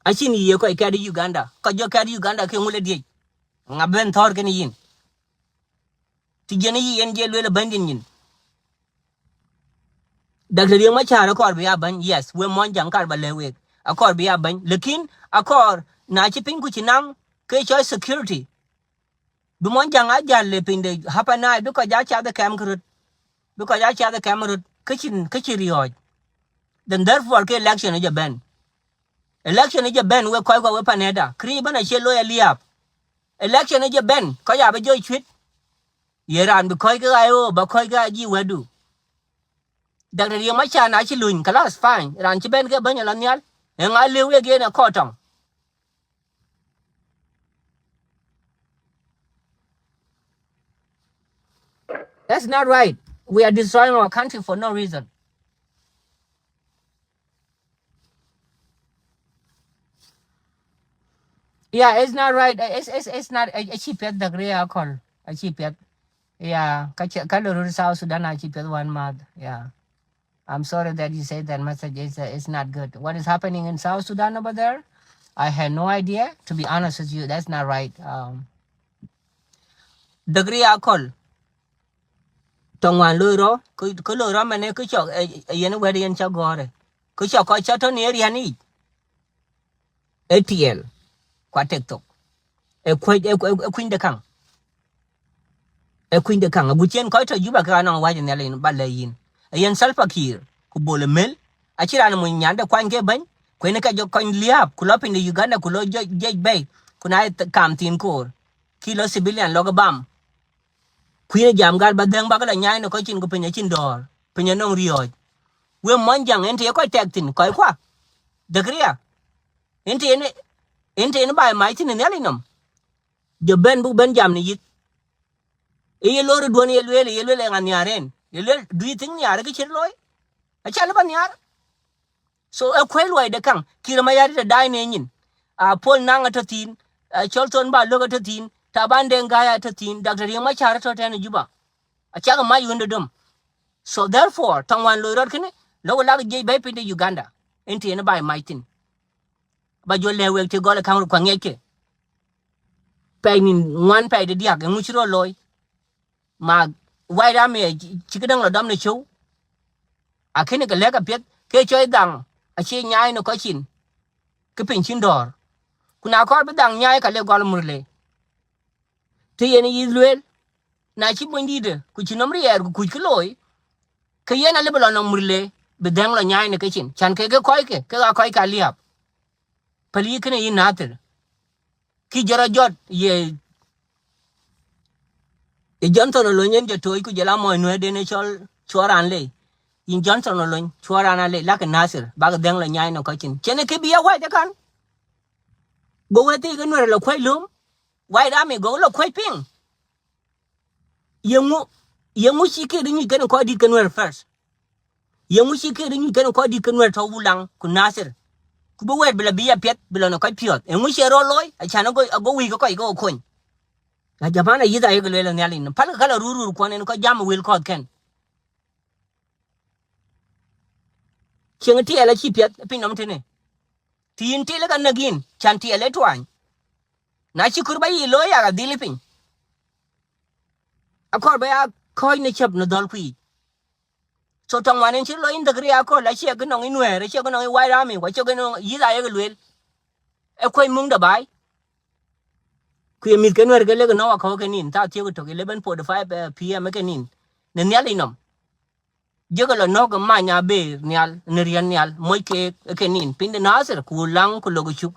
A cin yi ye kɔc kɛt Uganda. Kɔc jɔ kɛt Uganda ke ŋul a diec. Ŋa ben thɔr kene yin. Ti jiɛn yi yen jɛ luel a bäny din nyin. Doctor Riek Machar a kɔɔr bi a bäny, yes, we muɔny jaŋ kar ba lɛ wek. A kɔɔr bi a bäny. Lakin a kɔɔr na ci piny ku ci naŋ ke cɔc security. Bi muɔny jaŋ a jal le piny de Upper Nile, bi kɔc a cath kɛm kɛ rut. Bi kɔc a cath kɛm rut. Kä cin, kä cin riɔɔc. Then therefore ke election jɛ ben. Election jɛ ben wek kɔc kua wek panɛda. Kri ben a cie loy a liap. Election jɛ ben kɔc a bi jɔ cuit. Ye raan bi kɔc ke I O, ba kɔc ke I G wɛdu. Doctor Riek Machar na ci luny, kalas, fine. Raan ci ben ke bäny ala nhial. Eŋa liu wek yen a kɔtɔŋ. That's not right. We are destroying our country for no reason. Yeah, it's not right. It's, it's, it's not a, a cheap yet degree alcohol. A cheap yet. Yeah, ka lorur South Sudan a cheap yet one month. Yeah. I'm sorry that you said that message is, uh, is not good. What is happening in South Sudan over there? I had no idea. To be honest with you, that's not right. Um, degree a kɔl. Tɔŋ wan loi rɔ, kä loi rɔ mɛnɛ kä cɔk, eh, eh, yɛn wɛt yɛn cä gɔ̱rɛ. Kä cɔk kɔ cä tɔ ni rian ic. Ɛ tiɛɛl kua tek thok. Ɛ kuec, ɛ, ɛ, ɛ kui̱ny de kaŋ. Ɛ kui̱ny de kaŋ. Agut cien kɔc tɔ Juba kɛ anɔŋ wac nhial in ba lɛ yin. Ɛ yɛn Salva Kiir ku Bol Mel. Aci ran muny nyandɛ kuany kɛ bäny. Kueni kɛ jɔ kɔny liaap ku lɔ piny de Uganda ku lɔ jiɛc bɛy. Ku na kam thin koor ki lɔ civilian lɔ kɛ bam. Kui̱n jam gal ba dhɛŋ bakɛ la nyaai ni kɔc cin ku piny acin dɔɔr piny anɔŋ riɔɔc. Wee muɔny jaŋ in tëë kɔc tɛk thin kɔc kua. Dhäkria in tëë ni, in tëë ni ba mac thin nhial inɔm. Jɔ ben buk ben jam ni yith. Iye lor duɔn ye lueel, ye lueel ɛ ŋa nhiaar ɛn, ye lueel du yi thiŋ nhiaar kä cir looi. Aca lɛ ba nhiaar. So ɛ kuec luɔi de kaŋ. Kiir Mayardit ɛ da̱a̱c ni nyin. A Pol Naŋ ɛ tɔ thi̱n. A Cɔl Thon Ba Lok ɛ tɔ thi̱n. Taban Deng Gai ɛ tɔ thi̱n. Doctor Riek Machar ɛ tɔ tɛn ɛ Juba. A cakɛ mac ɣöndɛ dom. So therefore tɔŋ wan lo̱c rɔt kini lɔk lak jiec bɛy piny de Uganda. In ti ɛn ba mac thin. Ba jɔ lɛ wek ti gɔl ɛ kaŋ rut kua ŋiɛckɛ. Pɛy ni ŋuan pɛy de diak ɛŋu ci rɔ lo̱c. Ma White Army ɛ ci, ci kɛ däŋ lɔ dɔm ni cio̱w. A kini kɛ lɛk a piɛth kɛ cɔy dhaŋ a ci nyaay ni kɔc cin. Kä piny cin dɔɔr. Ku na kɔr bi dhaŋ nyaay ka lɛ gɔl Murle. Ti yɛn yi̱th lueel. Na ci buny di̱i̱dɛ ku ci nɔm riɛɛr ku kuc ki looi. Kɛ yɛn a lɛ bi lɔ nɔŋ Murle bi dhɛŋ lɔ nyaay ni kɛ cin can kɛ kɛ kɔckɛ kɛ a kɔckɛ a liaap. Päl yi kini yi Nathir. Ki jɛ rɔ jɔt yɛ. I̱ Johnson Olony in jɛ toc ku jɛ la mɔc nueerden i̱ cɔl cuɔran ley. I̱ Johnson Olony cuɔran a ley lakɛ Nathir bakɛ dhɛŋ lɔ nyaay ni kɔc cin cɛn i̱ ki bi ya wac i̱ kan. Go wee thik i̱ nuɛr lɔ kuec lom. White Army gok lɔ kuec piŋ. Yeŋu, yeŋu ci kek di nyuc kɛn kɔc dit kɛ nuɛr first. Yeŋu ci kek di nyuc kɛn kɔc dit kɛ nuɛr tɔ Wulaŋ ku Nathir. Ku bi wɛɛt bi la bi ya piɛth bi lɔ ni kɔc piɔth. Yeŋu ci rɔ looi a can ago, ago wi̱i̱ kɛ kɔc kɛ kony. La japan a yi̱th a yek lueel a nhial in pal kɛ kal a rur rur kuɔn in kɔc jam a wel kɔth kɛn. Cieŋ tiɛɛl a ci piɛth piny nɔm tini. Ti yin til kɛ näk yin can tiɛɛl ɛ tuany. Na ci kur ba yi looi yak a dhil piny. A kɔr ba ya kɔc ni cäp ni dhɔl kui̱. So tɔŋ wan in ci lɔ in dhäkri a kɔl a ciɛ ki nɔŋ in nuɛɛr a ciɛ ki nɔŋ in White Army wa ciɛ ki nɔŋ yi̱th a yek lueel. Ɛ kuec muŋ dɛ baai. Kuiɛ mi̱th kɛ nuɛɛr kɛ lek nɔŋ a kɔk kɛ nin tha thiek tok eleven forty five, eh, P M kɛ nin. Ni nhial in nɔm. Jiäk lɔ nɔk many a ber nhial ni riɛn nhial moc keek kɛ nin piny de Nathir ku Laŋ ku Lok Cuk.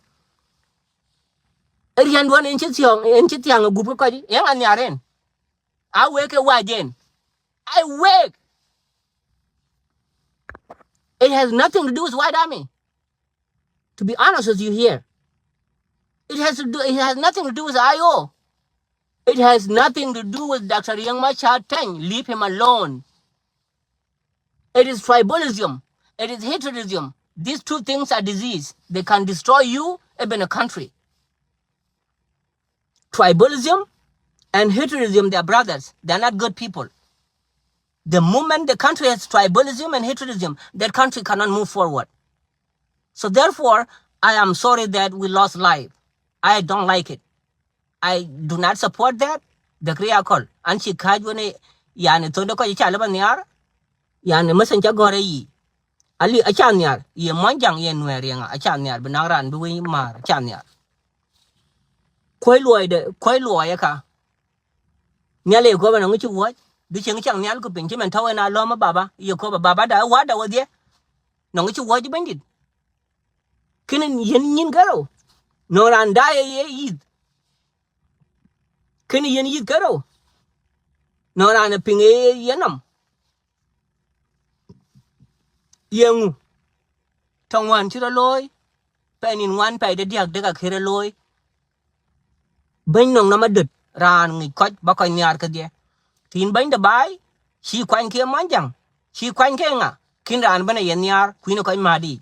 Riɛn duɔn in ci thiɔŋ in ci thiaŋ gup kɛ kɔc in a nhiar in. A wek kɛ wac in. A wek. It has nothing to do with White Army. To be honest with you here, it has to do. It has nothing to do with I O. It has nothing to do with Doctor Riek Machar Teny. Leave him alone. It is tribalism. It is heterism. These two things are disease. They can destroy you, even a country. Tribalism and heterism, they are brothers. They are not good people. The moment the country has tribalism and heterism, that country cannot move forward. So therefore, I am sorry that we lost life. I don't like it. I do not support that. The kriakol an ci ka̱c wene yani thonde kɔc ca leba nhiar. Yani messenger gɔre yi. Ali a ca nhiar ye mɔnyjaŋ ye nuɛɛr yeŋa a ca nhiar bi nak ran bi wei maar a ca nhiar. Kuɔy luɔy de kuɔy luɔy eka. Nhial ye kɔba nɔŋ ci wuɔc bi cieŋ cak nhial ku piny ci mɛn tɔw en a lɔm baba ye kɔba baba da wada wä dhiɛ. Nɔŋ ci wuɔc bendit. Kini yen nyin kärou nɔŋ ran da ye ye yith. Kini yen yith kärou nɔŋ ran piŋ ye yenɔm. Yeŋu tɔŋ wan ci rɔ looi. Pɛn in wan pɛy de diak dek a kere looi. Beny nɔŋ nɔmɔ döt raan ŋic kɔc ba kɔc nhiaar kedhiɛ. Tin beny de baai Ci kuany kiɛ muɔ̱nyja̱ŋ, ci kuany kiɛ ŋa, kin raan ben a yɛ nhiaar kui̱n kɔc ma̱a̱di.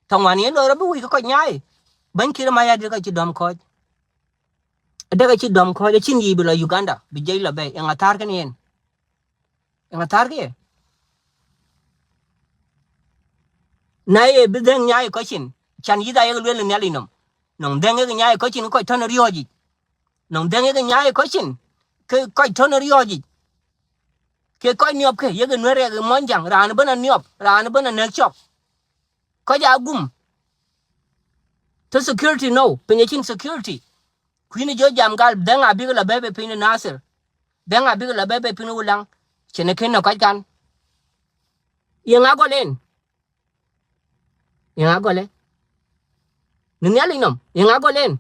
Tɔŋ wan yɛn lɔr rɔ bi wi̱i̱ kä kɔc nyaai. Bäny Kiir Mayardit kɔc ci dɔm kɔc. Dek a ci dɔm kɔc, a cin yic bi lɔ Uganda bi jiɛc lɔ bɛi. Ɛŋa thaar kɛn yɛn? Ɛŋa thaar kiɛ? Na yɛ bi dhɛŋ nyaai kɔc cin, can yi̱th a yek luel ni nhial inɔm. Nɔŋ dhɛŋ yek nyaai kɔc cin kɔc tɔn riɔ̱ɔ̱c yic. Nɔŋ dhɛŋ yek nyaai kɔc cin ke kɔc tɔn riɔ̱ɔ̱c yic. Ke kɔc niɔp ke yek nuer yek muɔ̱nyja̱ŋ, raan ben a niɔp, raan ben a nɛk cɔk. Kɔc a gum. Te security no, piny a cin security. Kui̱ni jiö jam gal dhɛŋ a bik la bɛbɛ piny ni Nasir. Dhɛŋ a bik la bɛbɛ piny ni Wulaŋ. Cin ɛ ken nɔ kɔc kan. Yɛ ŋa gɔl en? Yɛ ŋa gɔl en? Ni nhial inɔm, yɛ ŋa gɔl en?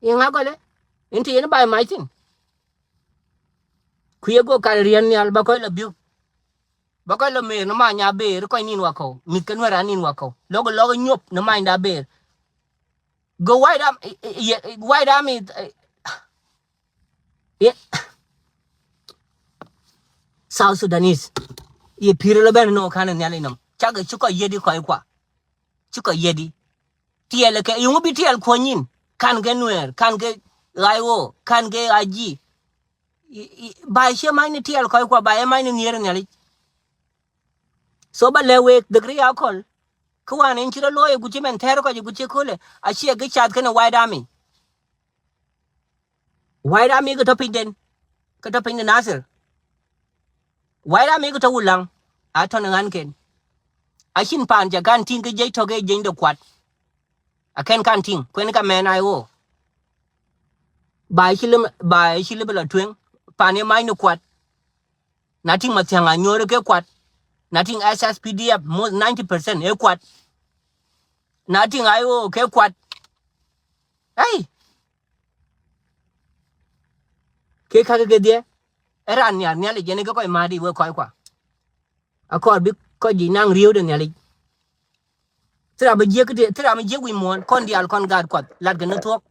Yɛ ŋa gɔl en? In ti yɛn ba̱a̱ mac thin. Kui̱ yɛ go kar riɛn nhial ba kɔc la biök. Ba kɔc la mer ni many a ber kɔc nin wakɔw. Mith kɛ nuɛr a nin wakɔw. Lɔk lɔk nyop ni many da ber. Go White Army, White Army, South Sudanese. Yɛ pi̱i̱r lɔ ben nɔ kan nhial inɔm. Cakɛ ci kɔc yedi kɔc kua. Ci kɔc yedi. Tiɛl kɛ, yɛ ŋu bi tiɛl kuɔny in? Kan kɛ nuɛɛr, kan kɛ ɣa̱c ɣo, kan kɛ ɣa̱c ji̱. Ba ciɛ mac ni tiɛl kɔc kua, ba yɛ mac ni nhier nhialic. So ba lɛ wek dhikri ya kɔl. Kä wan in ci rɔ lo̱o̱c i̱ guci mɛn thɛr kɔc i̱ guci kölɛ. A ciɛ gi cath kɛn White Army. White Army kɛ tɔ piny den. Kɛ tɔ piny ni Nasir. White Army kɛ tɔ Wulaŋ. A tɔ ni ŋa̱n ken. A cin paan ca kan ti̱ŋ kɛ jiec tɔ kɛ jiec de kuat. A kɛn kan ti̱ŋ kuɛn ka mɛn a i̱ ɣo. Ba i̱ ci lem, ba i̱ ci lem lɔ tueŋ. Paan i̱ mac ni kuat. Na tiŋ Mathiaŋ Anyor ke kuat. Na tiŋ S S P D F most ninety percent e kuat. Na tiŋ I O ke kuat. Hey. Ke kake ke dhiɛ. Eran niar nial jene ke kɔc madi we kɔc kua. Akɔr bi kɔc jic naŋ riewde nhialic. Thira bi jiek, thira bi jiek wi̱i̱ muɔ̱ɔ̱n kɔn diaal kɔn gaat kuath lat kɛ ni thuɔ̱k.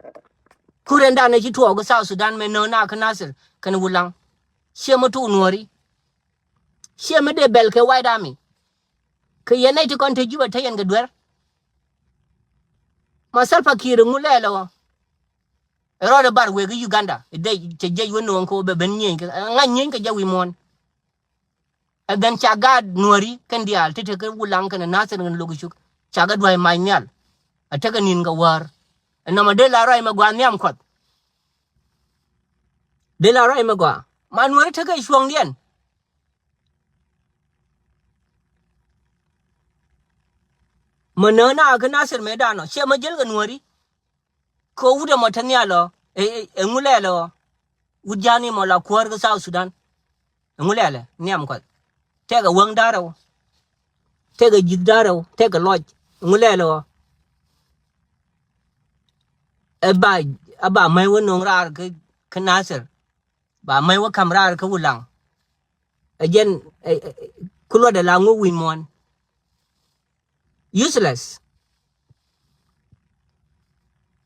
Kurɛn dan ɛ ci tuɔɔk South Sudan mɛ nööŋ na kä Nasir kɛn Wulaŋ. Ciɛ mi tuk nuɔ̱ɔ̱ri. Ciɛ mi dee bɛl kɛ White Army. Kɛ yɛn nɛy ti kɔn te Juba te yɛn kɛ duer. Ma Salva Kiir ŋu lɛɛl ɛ ɣɔ. Ɛ rɔɔdɛ bar wek Uganda ɛ dee cɛ jiɛc wä nööŋ kɛ wä bɛ ben nyieny kɛ ŋa̱c nyieny kɛ jɛ wi̱i̱ muɔ̱ɔ̱n. Ɛ dhɛn ca gaat nuɔ̱ɔ̱ri kɛn diaal ti tekɛ Wulaŋ kɛn Nasir kɛn Lok Cuk ca kɛ dua̱c mac nhial. A tekɛ ni̱n kɛ wäär. Ɛ nɔmɔ dee la ruac mɛ gɔaa nhiam kuɔth. Dee la ruac mɛ gɔaa ma nuɔ̱ɔ̱ri tekɛ cuɔ̱ŋdiɛn. Mɛ nööŋ na kä Nasir mëë danɔ ciɛ mɛ jiɛl kɛ nuɔ̱ɔ̱ri. Kɛ wut ɛmɔ te nhial ɔ ɛ ŋu lɛl ɔ. Wut ja̱a̱n imɔ la kuäär kä South Sudan. Ɛ ŋu lɛl ɛ nhiam kuath. Tɛkɛ wäŋ da̱rɛw. Tɛkɛ ji̱th da̱rɛw tɛkɛ lɔc. Ɛ ŋu lɛl ɔ. Ɛ ba, ɛ ba mäc wä no̱o̱ŋ raar kä Nasir. Ba mäc wä ka̱m raar kä Wulaŋ. Ɛ jɛn ku luɔtdɛ la ŋu wi̱i̱ muɔ̱ɔ̱n. Useless.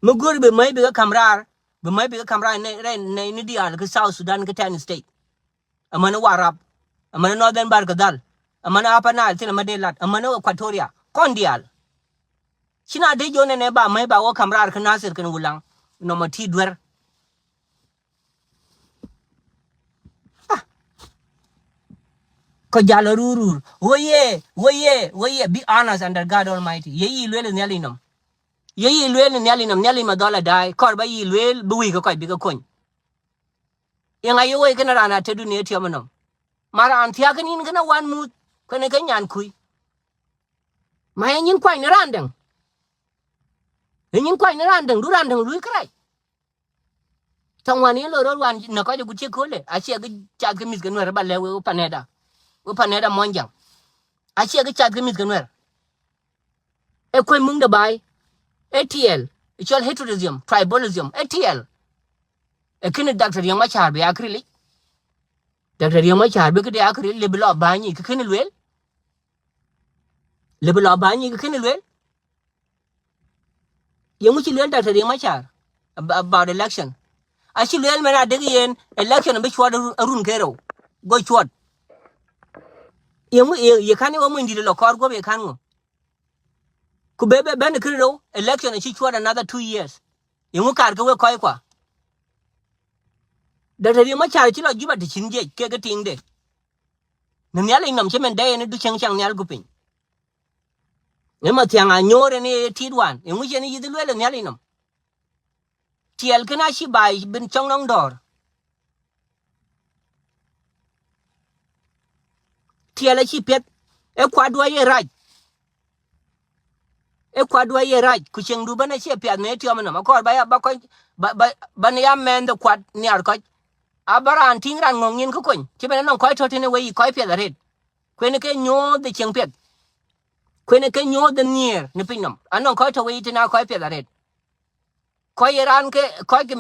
Mi go̱o̱ri bi mäc bikɛ ka̱m raar, bi mäc bikɛ ka̱m raar nɛ, nɛ, nɛ ni diaal kä South Sudan kä ten state. Amäni Warap, amäni Northern Bahr el Ghazal, amäni Upper Nile thin amäni dee lat, amäni Equatoria kɔn diaal. Ci na dee jɔn nɛnɛ ba mäc ba wä ka̱m raar kä Nasir kɛn Wulaŋ nɔmɔ ti duer. Kɔ jal rur rur. Woye, woye, woye. Be honest under God Almighty. Ye yi luel nhial inɔm. Ye yi luel nhial inɔm, nhial in ma dhɔl a da̱a̱y. Kɔr ba yi luel bi wi̱i̱ kɛ kɔc bikɛ kony. Iŋa ye woi kɛn raan a te duni etiɔm inɔm. Ma raan thia̱a̱k kɛn in kɛn a wan muth kɛn kɛ nyan kui̱. Ma ye nyin kuany ni raan däŋ. Ye nyin kuany ni raan däŋ, du raan däŋ lui̱ kärɛc. Tɔŋ wan yɛn lɔ rɔ̱ wan nɛ kɔc agut ciek ko̱lɛ a ciɛ kɛ cath kɛ mi̱th kɛ nuɛr ba lɛ wee wä panɛda. Wä panɛda muɔ̱nyjaŋ a ciɛ kɛ cath kɛ mi̱th kɛ nuɛr. Ɛ kuec muŋdɛ ba̱a̱y. Ɛ tiɛɛl. Ɛ cɔl heteroism, tribalism. Ɛ tiɛɛl. Ɛ kini Doctor Riek Machar bi a kiri lic. Doctor Riek Machar bi kidi a kiri lic bi lɔ ba̱a̱ny i̱ kɛ kini lueel. Libi lɔ ba̱a̱ny i̱ kɛ kini lueel. Yɛn wi̱ci lueel Doctor Riek Machar about election. A ci lueel mɛn a dek yɛn election bi cuɔt a run kɛ rɛw. Go cuɔt. Yɛ ŋu yɛ, yɛ kan iwä muny di̱t lɔ kɔr guɔp yɛ kan ŋu. Ku ben ben kiri rɛw election a ci cuɔt another two years. Yɛ ŋu kar kɛ wek kɔc kua. Doctor Riek Machar ci lɔ Juba ti cin jiɛc kɛ kɛ tiŋde. Ni nhial inom ci mɛn dee yɛn du cieŋ cieŋ nhial ku piny. Ni ma thiaŋ a nyoor yɛn i̱ tit wan i̱ ŋu cien i̱ yithi lueel i̱ nhial inom. Tiɛɛl ken a ci baai bin cɔŋ nɔŋ dɔɔr. Tiɛɛl a ci piɛth. Ɛ kuat duɔ̱c yɛ rac. Ɛ kuat duɔ̱c yɛ rac ku cieŋdu ben a ciɛ piath ni tiɔm inɔm a kɔɔr ba ya ba kɔc ba ba ba ni ya mɛn the kuat niar kɔc. A ba raan tiŋ ran ŋɔŋ nyin kä kony ci ben a nɔŋ kɔc tɔ̱ tin ɛ wei kɔc piɛth a ret. Kueni ke nyooth the cieŋ piɛth. Kueni ke nyooth the nhier ni piny nɔm a nɔŋ kɔc tɔ̱ wei tin a kɔc piɛth a ret. Kɔc ye raan ke kɔc ke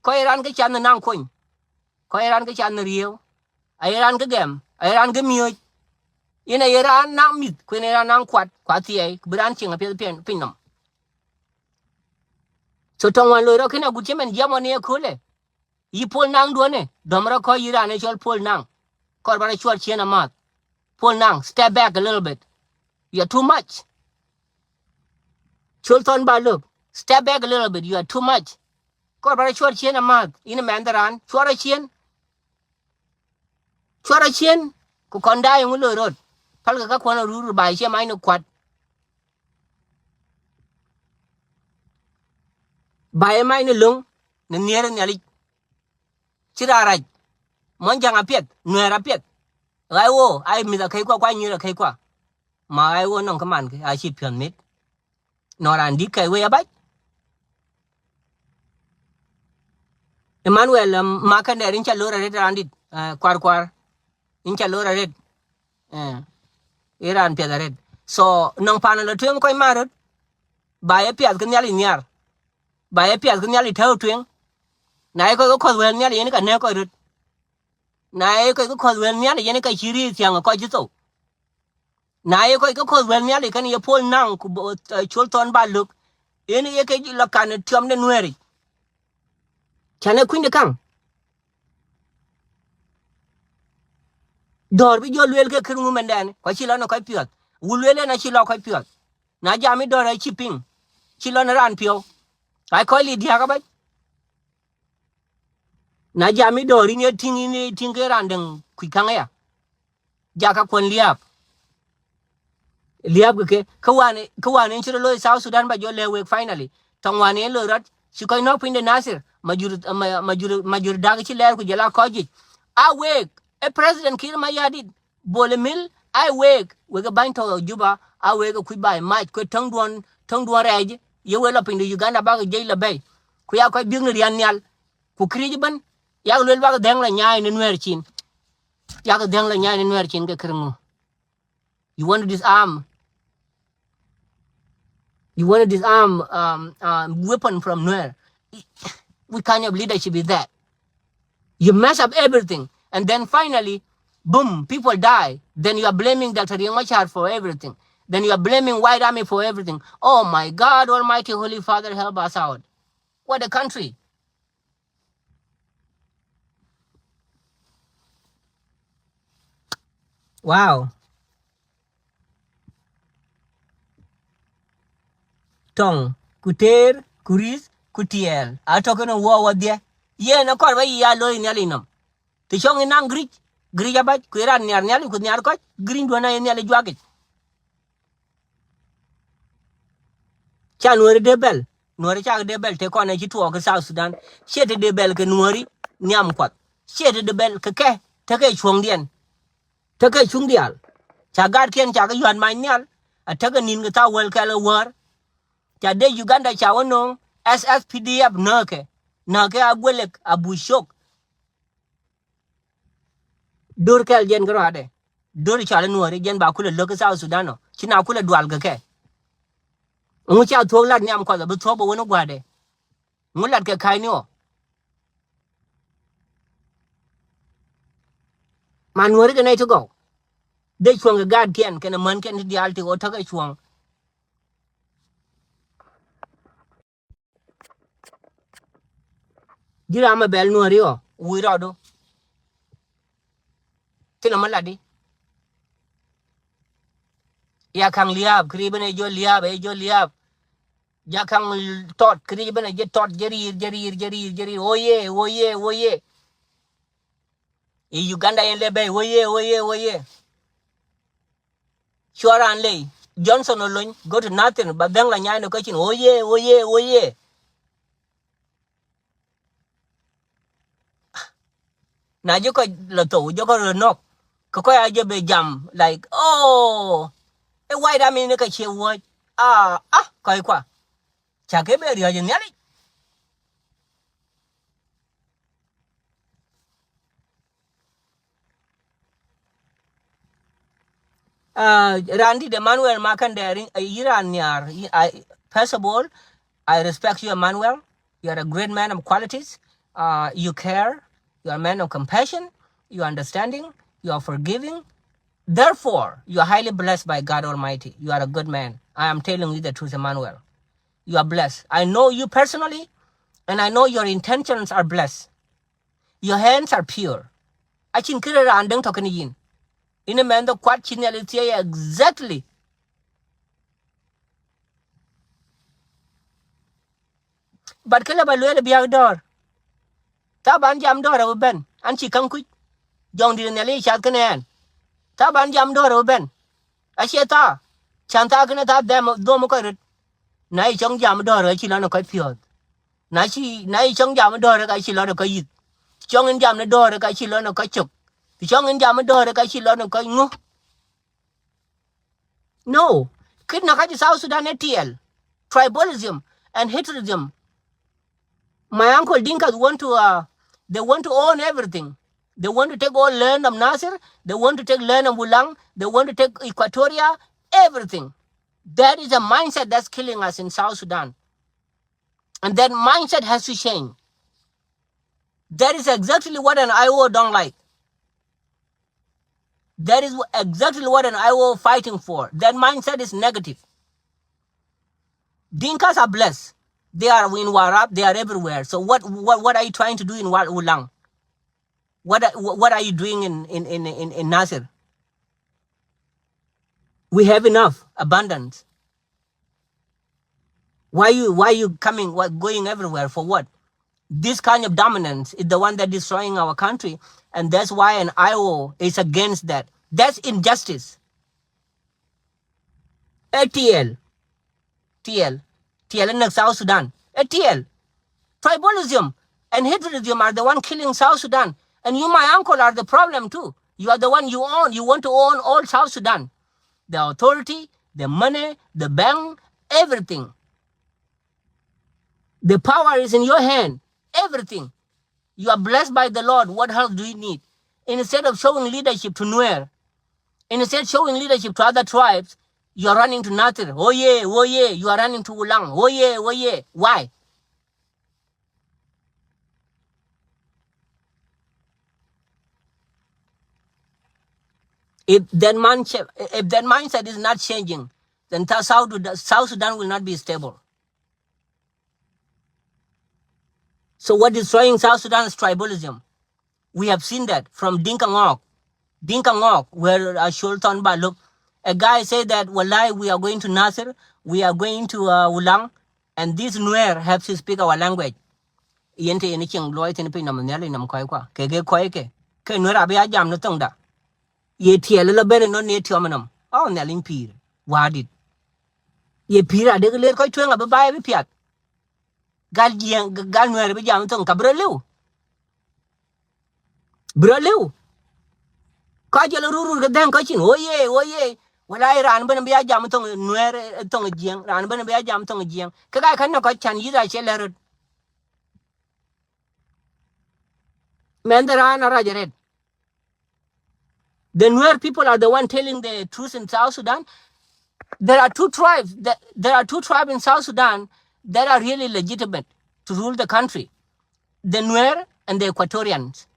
kɔc ye raan ke can ni naŋ kony. Kɔc ye raan ke can ni riew. A ye raan ke gɛm a ye raan ke miöc. Yen a ye raan naŋ mith kuen ye raan naŋ kuat kua thiɛɛi ku bi raan cieŋ a piɛth piɛn piny nɔm. So tɔŋ wan loi rɔ ken a gut cemɛn jiɛm ɔ ni ye ko̱lɛ. Yi Pol Naŋ duɔ̱ni dɔ̱m rɔ kɔc yi raan ëë cɔl Pol Naŋ. Kɔr ba rɔ cuɔr cien amath. Pol Naŋ, step back a little bit. You are too much. Col Thɔn Ba Look, step back a little bit. You are too much. Kɔr ba rɔ cuɔr cien amath. Yini mɛn dhɛ raan cuɔr rɔ cien. Cuɔr rɔ cien. Ku kɔn da̱a̱ yɛ ŋu lo̱c rot. Pälkɛ kä kuɔn rɔ rur ba ciɛ mac ni kuat. Ba yɛ mac ni lo̱ŋ ni nhier nhialic. Ci raar rac. Muɔ̱nyja̱ŋ apiɛth, Nuɛɛr apiɛth. Ɣa̱c ɣöö a mith akäc kua kua nyir akäc kua. Ma ɣa̱c ɣöö nɔŋ kä man kɛ a ci piɔ̱n mit. Nɔŋ raan di̱t kɛc wec abac. Emmanuel, um, ma kɛn dɛɛr in ca lo̱r aret raan dit, eh, kuar kuar. In ca lo̱r aret. Eh, iran piɛth aret. So nɔŋ pan lɔ tueŋ kɔc man rot. Ba ye piath kä nhial in nhiar. Ba ye piath kä nhial in tääu tueŋ. Na ye kɔc kä kɔth wɛl nhial yen ka nɛɛk kɔc rot. Na ye kɔc kä kɔth wɛl nhial yen ka ci ri̱i̱t thiaŋ kɔc ci thou. Na ye kɔc kä kɔth wɛl nhial kɛn ye Pol Naŋ ku bo, eh, Col Thɔn Ba Look. Yen ye kɛ lɔ kan tiɔm de Nuɛɛri. Canɛ kui̱ny de kaŋ. Dɔ̱r bi jɔ lueel kɛ kir ŋu mɛn dɛn kua ci lɔ ni kɔc piɔth. Wu lueel ɛn a ci lɔ kɔc piɔth. Na jam i̱ dɔ̱r a ci piŋ. Ci lɔ ni raan piɔw. Ay kɔc li dia̱a̱k abac. Na jam i̱ dɔ̱r in ye tiŋ in ye tiŋ ke raan däŋ kui̱ kaŋ aya. Jakä kuɔn lia̱a̱p. Lia̱a̱p kɛ kɛ kä wan kä wan in ci rɔ lo̱c South Sudan ba jɔ lɛ wek finally. Tɔŋ wan in lo̱c rɔt ci kɔc nɔk piny de Nasir ma jur ma jur ma jur dak ci lɛɛr ku jɛ la kɔc jic. A wek ɛ President Kiir Mayardit Bol Mel a wek wek ɛ bany tɔk Juba a wek ɛ kuc ba mac kuɛ täŋduɔn täŋduɔn rɛɛc. Ye wek lɔ piny de Uganda bakɛ jiec lɔ bɛy ku ya kɔc bi̱k ni rian nhial. Ku kiric ben yak luel bakɛ dhɛŋ la nyaai ni Nuɛɛr cin. Yak dhɛŋ la nyaai ni Nuɛɛr cin kɛ kir ŋu. You want to disarm. You want to disarm um, um, weapon from Nuer. What kind of leadership is that? You mess up everything. And then finally, boom, people die. Then you are blaming Doctor Riek Machar for everything. Then you are blaming White Army for everything. Oh my God, Almighty Holy Father, help us out. What a country. Wow. Tɔŋ, ku teer, ku ri̱th, ku tiɛɛl. A tɔ̱ kɛn wä wä dhiɛ. Yɛn a kɔr bä yi a lo̱c nhial inɔm. Ti cɔŋ in naŋ giric, giric abac, ku iran nhiar nhial, ku nhiar kɔc, giric duɔ̱n a in nhial i juakic. Ca Nuɔri dee bɛl, Nuɔri cak dee bɛl te kɔn ɛ ci tuɔɔk kä South Sudan. Ciɛ te dee bɛl kɛ Nuɔri nhiam kuath. Ciɛ te dee bɛl kɛ kɛ tekɛ cuɔ̱ŋdiɛn. Tekɛ cuŋ diaal. Ca gatkiɛn cakɛ yua̱t mac nhial. A tekɛ ni̱n kɛ thaw wäl kɛl ɛ wäär. Ca dee Uganda ca wä no̱o̱ŋ. S S P D F nääkɛ. Nääkɛ a guelek a buc cok. Do̱r kɛl jɛn kä ruaadɛ. Do̱r cɔal i̱ Nuɔ̱ɔ̱ri jɛn ba kulɛ lo̱k i̱ South Sudan ɔ. Ci na kulɛ dual kɛ kɛ. Ŋu ca thuɔ̱k lat nhiam kuɔth ɔ bi thuɔ̱k bɛ wen i̱ gua̱a̱dɛ. Ŋu lat kɛ ka̱cni ɔ. Ma Nuɔ̱ɔ̱ri kɛ nɛy ti gɔw. Dee cuɔ̱ŋ kɛ gaatkiɛn kɛnɛ mänkiɛn ti diaal ti ɣöö täk ɛ cuɔ̱ŋ. Ji̱ ram mɛ bɛl Nuääri ɔ wi̱i̱ rɔɔdu. Thilɛ mɛ latdi. Ya ka̱ŋ lia̱a̱p kɛ ri ben ɛ jiɔ lia̱a̱p ɛ jiɔ lia̱a̱p. Ja ka̱ŋ tɔt kɛ ri ben ɛ jiɔ tɔt jɛ ri̱i̱r jɛ ri̱i̱r jɛ ri̱i̱r jɛ ri̱i̱r. Woye, woye, woye. I̱ Uganda yɛn lɛ bɛy woye, woye, woye. Cua raan ley Johnson Olony go to nothing ba dhɛŋ la nyaay ni kä cin woye, woye, woye. Na ji̱ kɔc la thou ji̱ kɔc rɔ nɔk. Kɛ kɔc a ji̱ ben jam like, oh, ɛ White Army ni kɛ cie wuɔ̱c. Ah, ah, kɔc kua. Ca kɛ ben riɔ̱c in nhialic. Uh, Randit Emmanuel Makandɛɛr, uh, yi raan nhiaar. Yi- I, first of all, I respect you, Emmanuel. You are a great man of qualities. Uh, you care. You are a man of compassion. You are understanding. You are forgiving. Therefore, you are highly blessed by God Almighty. You are a good man. I am telling you the truth, Emmanuel. You are blessed. I know you personally, and I know your intentions are blessed. Your hands are pure. A cin kiri raan däŋ tɔ̱ kɛn yin. Inɛ mɛn dhɛ kuat ci nhial ithiɛ exactly. But kɛ lɛ ba lueel biak dɔ̱r. Tha ban jam dɔ̱r ɛ wä ben an ci ka̱ŋ kuc. Jɔŋ di̱t nhial i̱ cath kɛn ɛn. Tha ban jam dɔ̱r ɛ wä ben. A ciɛ tha. Can tha kɛn tha dhɛm dhom kɔc röt. Na i̱ cɔŋ jam dɔ̱r ɛ ci lɔn ɛ kɔc piɔth. Na ci, na i̱ cɔŋ jam dɔ̱r ɛ ka ci lɔn ɛ kɔc yith. Cɔŋ in jam ni dɔ̱r ɛ ka ci lɔn ɛ kɔc cök. Cɔŋ in jam dɔ̱r ɛ ka ci lɔn ɛ kɔc ŋu. No. Kit na kaji South Sudan A T L. Tribalism and haterism. My uncle Dinkas want to, uh, they want to own everything. They want to take all land of Nasir. They want to take land of Ulang. They want to take Equatoria, everything. That is a mindset that's killing us in South Sudan. And that mindset has to change. That is exactly what an I O don't like. That is wh- exactly what an I O fighting for. That mindset is negative. Dinkas are blessed. They are in Warrap. They are everywhere. So what, what, what are you trying to do in Wa- Ulang? What are, what are you doing in, in, in, in, in Nasir? We have enough abundance. Why you, why you coming, what, going everywhere for what? This kind of dominance is the one that destroying our country, and that's why an I O is against that. That's injustice. A T L, T L, T L in South Sudan. A T L, tribalism and haterism are the one killing South Sudan. And you, my uncle, are the problem too. You are the one you own. You want to own all South Sudan. The authority, the money, the bank, everything. The power is in your hand. Everything. You are blessed by the Lord. What else do you need? Instead of showing leadership to Nuer, instead showing leadership to other tribes, you are running to Nasir. Oh yeah, oh yeah. You are running to Ulang. Oh yeah, oh yeah. Why? If that man, if that mindset is not changing, then South Sudan, South Sudan will not be stable. So what destroying South Sudan is tribalism. We have seen that from Dinka Ngok. Dinka Ngok, where, uh, Sultan Baluk, a guy said that, "Wallahi, we are going to Nasir, we are going to, uh, Ulang, and these Nuer have to speak our language." Yen te yen cieŋ luɔi thin piny nɔm nhial in nɔm kɔc kua. Kɛ kɛ kɔc kɛ. Kɛ Nuer abi a jam ni thoŋda. Ye tiɛɛl lɔ ben in nɔ ni tiɔm in nɔm. Ɔ nhial in pi̱i̱r. Wa̱a̱ dit. Ye pi̱i̱r a dek ler kɔc tueŋ abi ba̱a̱ bi piath. Gal jiɛŋ, gal Nuɛɛr bi jam thoŋ ka bi rɔ li̱w. Bi rɔ li̱w. Ka jɛ lɔ rur rur kɛ dhɛŋ kä cin, woye, woye. Wala raan ben bi a jam thoŋ Nuɛɛr, eh, thoŋ jiɛŋ. Raan ben bi a jam thoŋ jiɛŋ. Kɛ ka kän nɔ kä can yi̱th a cɛ lɛ rot. Mɛn dhɛ raan a rac rɛt. The Nuer people are the one telling the truth in South Sudan. There are two tribes. That, there are two tribes in South Sudan that are really legitimate to rule the country. The Nuer and the Equatorians.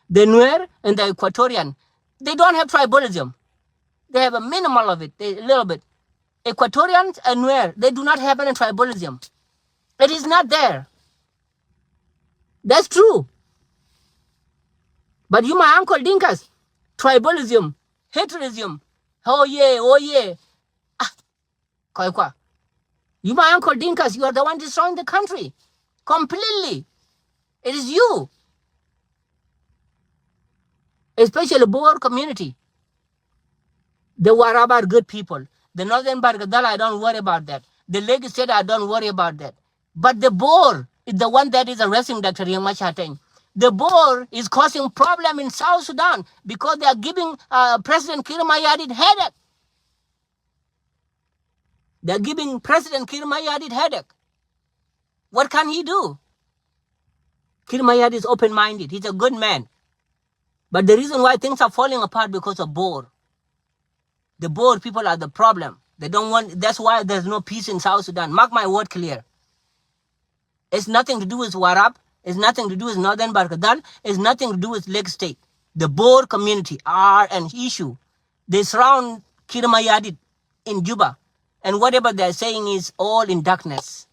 The Nuer and the Equatorian, they don't have tribalism. They have a minimal of it, a little bit. Equatorians and Nuer, they do not have any tribalism. It is not there. That's true. But you, my uncle Dinkas, tribalism, haterism, oh yeah, oh yeah. Ah, kɔikua. You, my uncle Dinkas, you are the one destroying the country completely. It is you. Especially Bor community. The Warab are good people. The Northern Bargadal, I don't worry about that. The Lake State, I don't worry about that. But the Bor is the one that is arresting Doctor Riek Machar Teny. The Bor is causing problem in South Sudan because they are giving, uh, President Kiir Mayardit headache. They are giving President Kiir Mayardit headache. What can he do? Kiir Mayardit is open-minded. He's a good man. But the reason why things are falling apart because of Bor. The Bor people are the problem. They don't want, that's why there's no peace in South Sudan. Mark my word clear. It's nothing to do with Warab. It's nothing to do with Northern Barkadal. It's nothing to do with Lake State. The Bor community are an issue. They surround Kiir Mayardit in Juba. And whatever they're saying is all in darkness.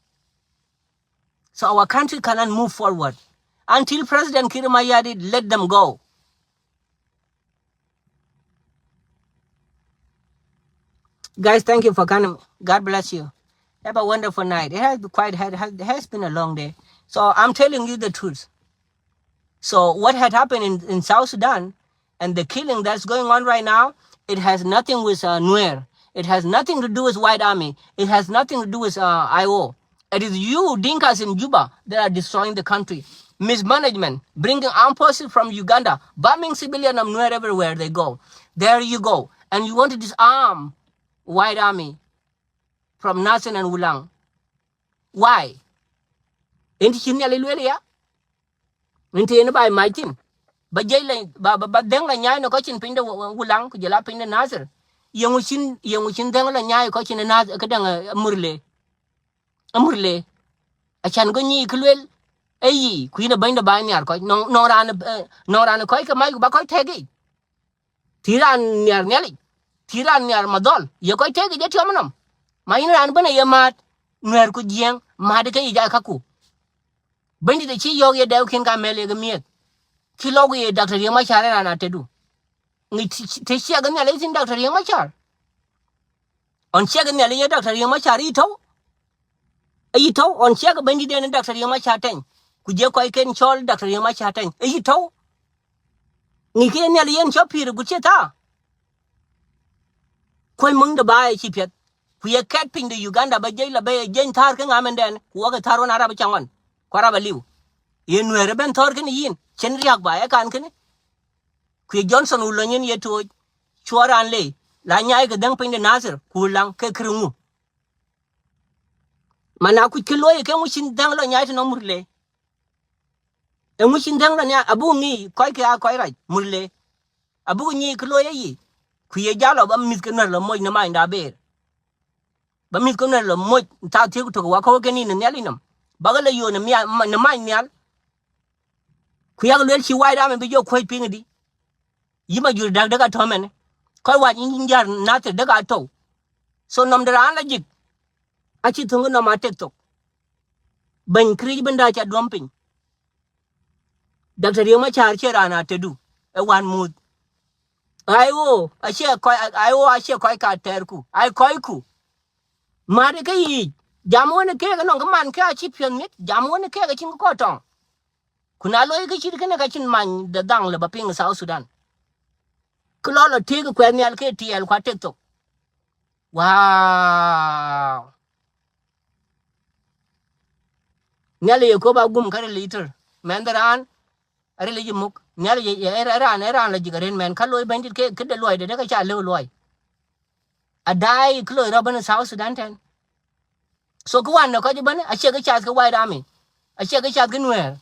So our country cannot move forward until President Kiir Mayardit let them go. Guys, thank you for coming. God bless you. Have a wonderful night. It has been quite, it has, it has been a long day. So I'm telling you the truth. So what had happened in, in South Sudan and the killing that's going on right now, it has nothing with, uh, Nuer. It has nothing to do with White Army. It has nothing to do with, uh, I O. It is you, Dinkas in Juba, that are destroying the country. Mismanagement, bringing armed forces from Uganda, bombing civilian of Nuer everywhere they go. There you go. And you want to disarm White Army from Nasir and Wulang. Why? Inti ci nhial iluel ya. Inti ini ba imagine. Ba jey la, ba, ba, ba dhɛŋ la nyai ni kɔc cin piny de Wu-, Wulang, ku jɛ la piny de Nasir. Yeŋu cin, yeŋu cin dhɛŋ la nyai kɔc cin Nasir, kä dɛŋ, eh, Murle. Amurle. A can gɔ nyi ki luel. Ɛ yi, ku yin a bäny de ba nhiar kɔc. Nɔŋ, nɔŋ raan, eh, nɔŋ raan kɔc kɛ mac ku ba kɔc tɛk ic. Ti raan nhiar Nhialic. Ti raan nhiar madhɔl. Ye kɔc tɛk ic jɛ tiɔm nɔm. Ma yin raan ben a ye maat. Nuɛɛr ku jiɛŋ. Maat kɛ ic a kaku. Bäny dit a ci yɔɔk ye dɛɛk kin ka mɛl ye kɛ miɛth. Ki lɔk ye Doctor Riek Machar raan a tedu. Ŋic ti, ti ciɛk Nhialic thin Doctor Riek Machar. Ɣɔn ciɛk Nhialic ye Doctor Riek Machar i̱ tɔ̱w. I̱ tɔ̱w, ɣɔn ciɛk Bɛ̈nydit ɛn Doctor Riek Machar Teny. Ku jiɛ kɔc ken cɔl Doctor Riek Machar Teny. I̱ tɔ̱w. Ŋi̱i̱c kɛ Nhialic yen cɔ pi̱i̱r gut ciɛ thaar. Kuec muŋ de baai ci piɛth. Ku ye kɛt piny de Uganda ba jiɛc la bɛ ye jiɛny thaar kä ŋamɛndɛn. Ku wä kɛ thaar wän a rap cäŋ ɣɔn. Ku a rap a li̱w. Ye Nuɛɛr ɛ ben thɔɔr kɛn i̱ yi̱n. Cɛn ria̱k ba ɛ kan kɛn i̱. Ku ye Johnson Wulɔny in ye tooc, cuɔ raan ley, la nyaai kɛ dhäŋ piny de Nasir, ku laŋ kɛ kiri ŋu. Mana kuc kɛ lo̱o̱y kɛ ŋu cin dhäŋ lɔ nyaai ti nɔ Murle. Ɛ ŋu cin dhäŋ lɔ nyaai, abuk ŋi̱i̱c kɔc kɛ a kɔc rac Murle. Abuk ŋi̱i̱c kɛ lo̱o̱y ɛ yi. Ku ye jal ɔ ba mi̱th kɛ Nuɛr lɔ moc ni many da ber. Ba mi̱th kɛ Nuɛr lɔ moc, thaak thiek tok wa kɔk kɛ ni ni nhial inɔm. Bakɛ lɛ yo̱o̱n ni mia-, ni many nhial. Ku yak luel ci White Army bi jɔ kuec piŋ di. Yi Majur Dak dek a tɔ̱ mɛn. Kɔc wac in jiar Nasir dek a tɔw. So nɔm de raan la jik. A ci thuŋ nɔm a tek thok. Bɛny Kiric ben da ca duɔm piny. Doctor Riek Machar cie raan a tedu. Ɛ wan muth. I O a cie kɔc, I O a cie kɔc ka tɛɛrku. Ai kɔcku. Ma̱a̱t kɛ yic. Jam wän kek nɔŋ kɛ man kɛ a ci piɔth mi̱t. Jam wän kek a cin kɛ kɔc tɔŋ. Ku na lo̱c kä cit kɛnɛ kä cin many de dhaŋ lɛ ba piŋ South Sudan. Kä lɔ lɔ tëëk kuɛth nhial kɛ tiɛɛl kua tek thok. Wow. Nhial yɛ köp a gum kä ril i̱ tör. Mɛn dhi raan ril i̱ ji̱ muk. Nhial yɛ raan, raan lɔ ji̱ kɛ ren mɛn kä lo̱c Bɛ̈nydit kɛ, kɛ de luɔcdɛ dee kɛ ca lëu luɔc. A da̱a̱ i̱ kä lo̱c rɔ ben South Sudan tɛn. So kä wan nɛ kɔc i̱ ben a ciɛ kä cath kä White Army. A ciɛ kä cath kä Nuɛɛr.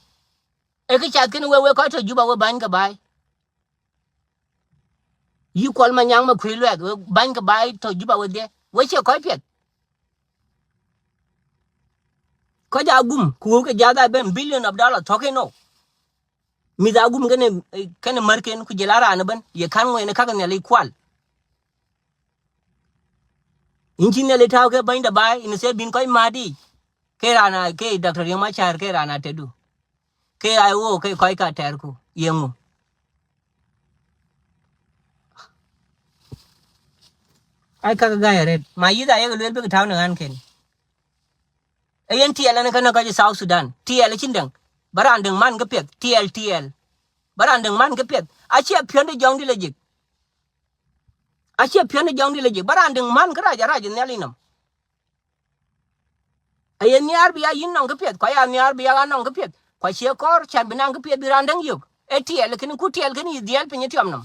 Ɛ kä cath kɛn wee, wee kɔc tɔ Juba wee ba̱ny kɛ ba̱a̱y. Yi Kuɔl Manyaŋ mɛ kui̱ luɛth wee ba̱ny kɛ ba̱a̱y tɔ Juba wee dhiɛ. Wee ciɛ kɔc piɛth. Kɔc a gum ku wee kɛ jath a ben billion of dollar thɔk in nɔ. Mi̱th a gum kɛn, kɛn märken ku jɛ la raan ben. Yɛ ka̱n ŋuɛn ka̱k nhial i̱ kual. In ci nhial i̱ ta̱a̱ kɛ bäny dɛ ba̱a̱y in sɛ bin kɔc ma̱a̱t i̱. Kɛ raan a, kɛ Doctor Riek Machar kɛ raan a tedu. Kɛ I O kɛ kɔc ka tɛɛrku yeŋu. Ai, kakä gayɛ ret. Ma yi̱th a yek luel bikɛ ta̱w ni ɣän ken. Ɛ yɛn tiɛɛl ɛn kä näk kɔc South Sudan. Tiɛɛl ɛ cin däŋ. Bä raan däŋ man kä piɛth. Tiɛɛl, tiɛɛl. Bä raan däŋ man kä piɛth. Aciɛ piɔ̱n di jɔŋ di lɛ jik. Aciɛ piɔ̱n di jɔŋ di lɛ jik. Bä raan däŋ man kä rac a rac nhial inɔm. Ɛ yɛn nhiaar bia yi̱n nɔŋ kä piɛth. Kua ya nhiaar bia ɣän nɔŋ kä piɛth. Kua ciɛ kɔr can bi naŋ kä piɛth bi raan däŋ yök. Ɛ tiɛɛl kɛn ku tiɛɛl kɛn yi dhiɛl piny tiɔm nɔm.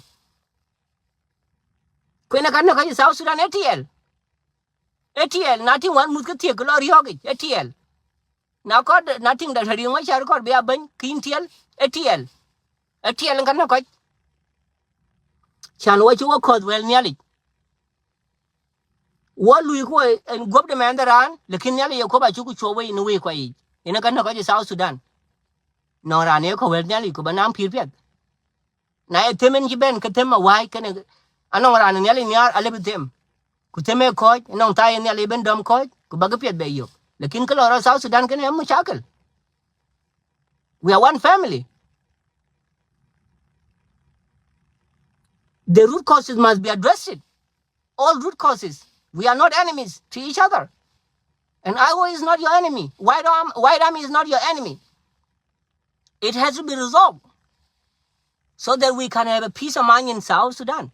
Kuenɛ kä näk kɔc South Sudan ɛ tiɛɛl. Ɛ tiɛɛl, na tiŋ wan muth kä thiek kɛ lɔ riɔ̱ɔ̱kic, ɛ tiɛɛl. Na kɔt, na tiŋ Doctor Riek Machar kɔt bia bäny, kä yɛn tiɛɛl, ɛ tiɛɛl. Ɛ tiɛɛl in kä näk kɔc. Can wä ci wä kɔth wɛl nhialic. Wä luc kuɔ ɛn guɔ̱p de mɛn dhɛ raan, lakin nhialic yɛ kuɔp a cuk cuɔ wä in wee kua yic. In kä näk kɔc South Sudan. Nɔŋ raan yɛ kɔ wɛl nhialic ku bä naŋ pi̱i̱r piɛth. Na yɛ them in ci ben kä them a wa̱a̱c kɛnɛ, anɔŋ raan nhial in nhiaar a lep in them. Ku them ɛ kɔc, anɔŋ tha̱a̱c in nhial i̱ ben dɔm kɔc ku bä kä piɛth bɛ yök. Lakin kä lɔ rɔ South Sudan kɛnɛ ɛ mucakil. We are one family. The root causes must be addressed. All root causes. We are not enemies to each other. And I O is not your enemy. White Arm, White Army is not your enemy. It has to be resolved so that we can have a peace of mind in South Sudan.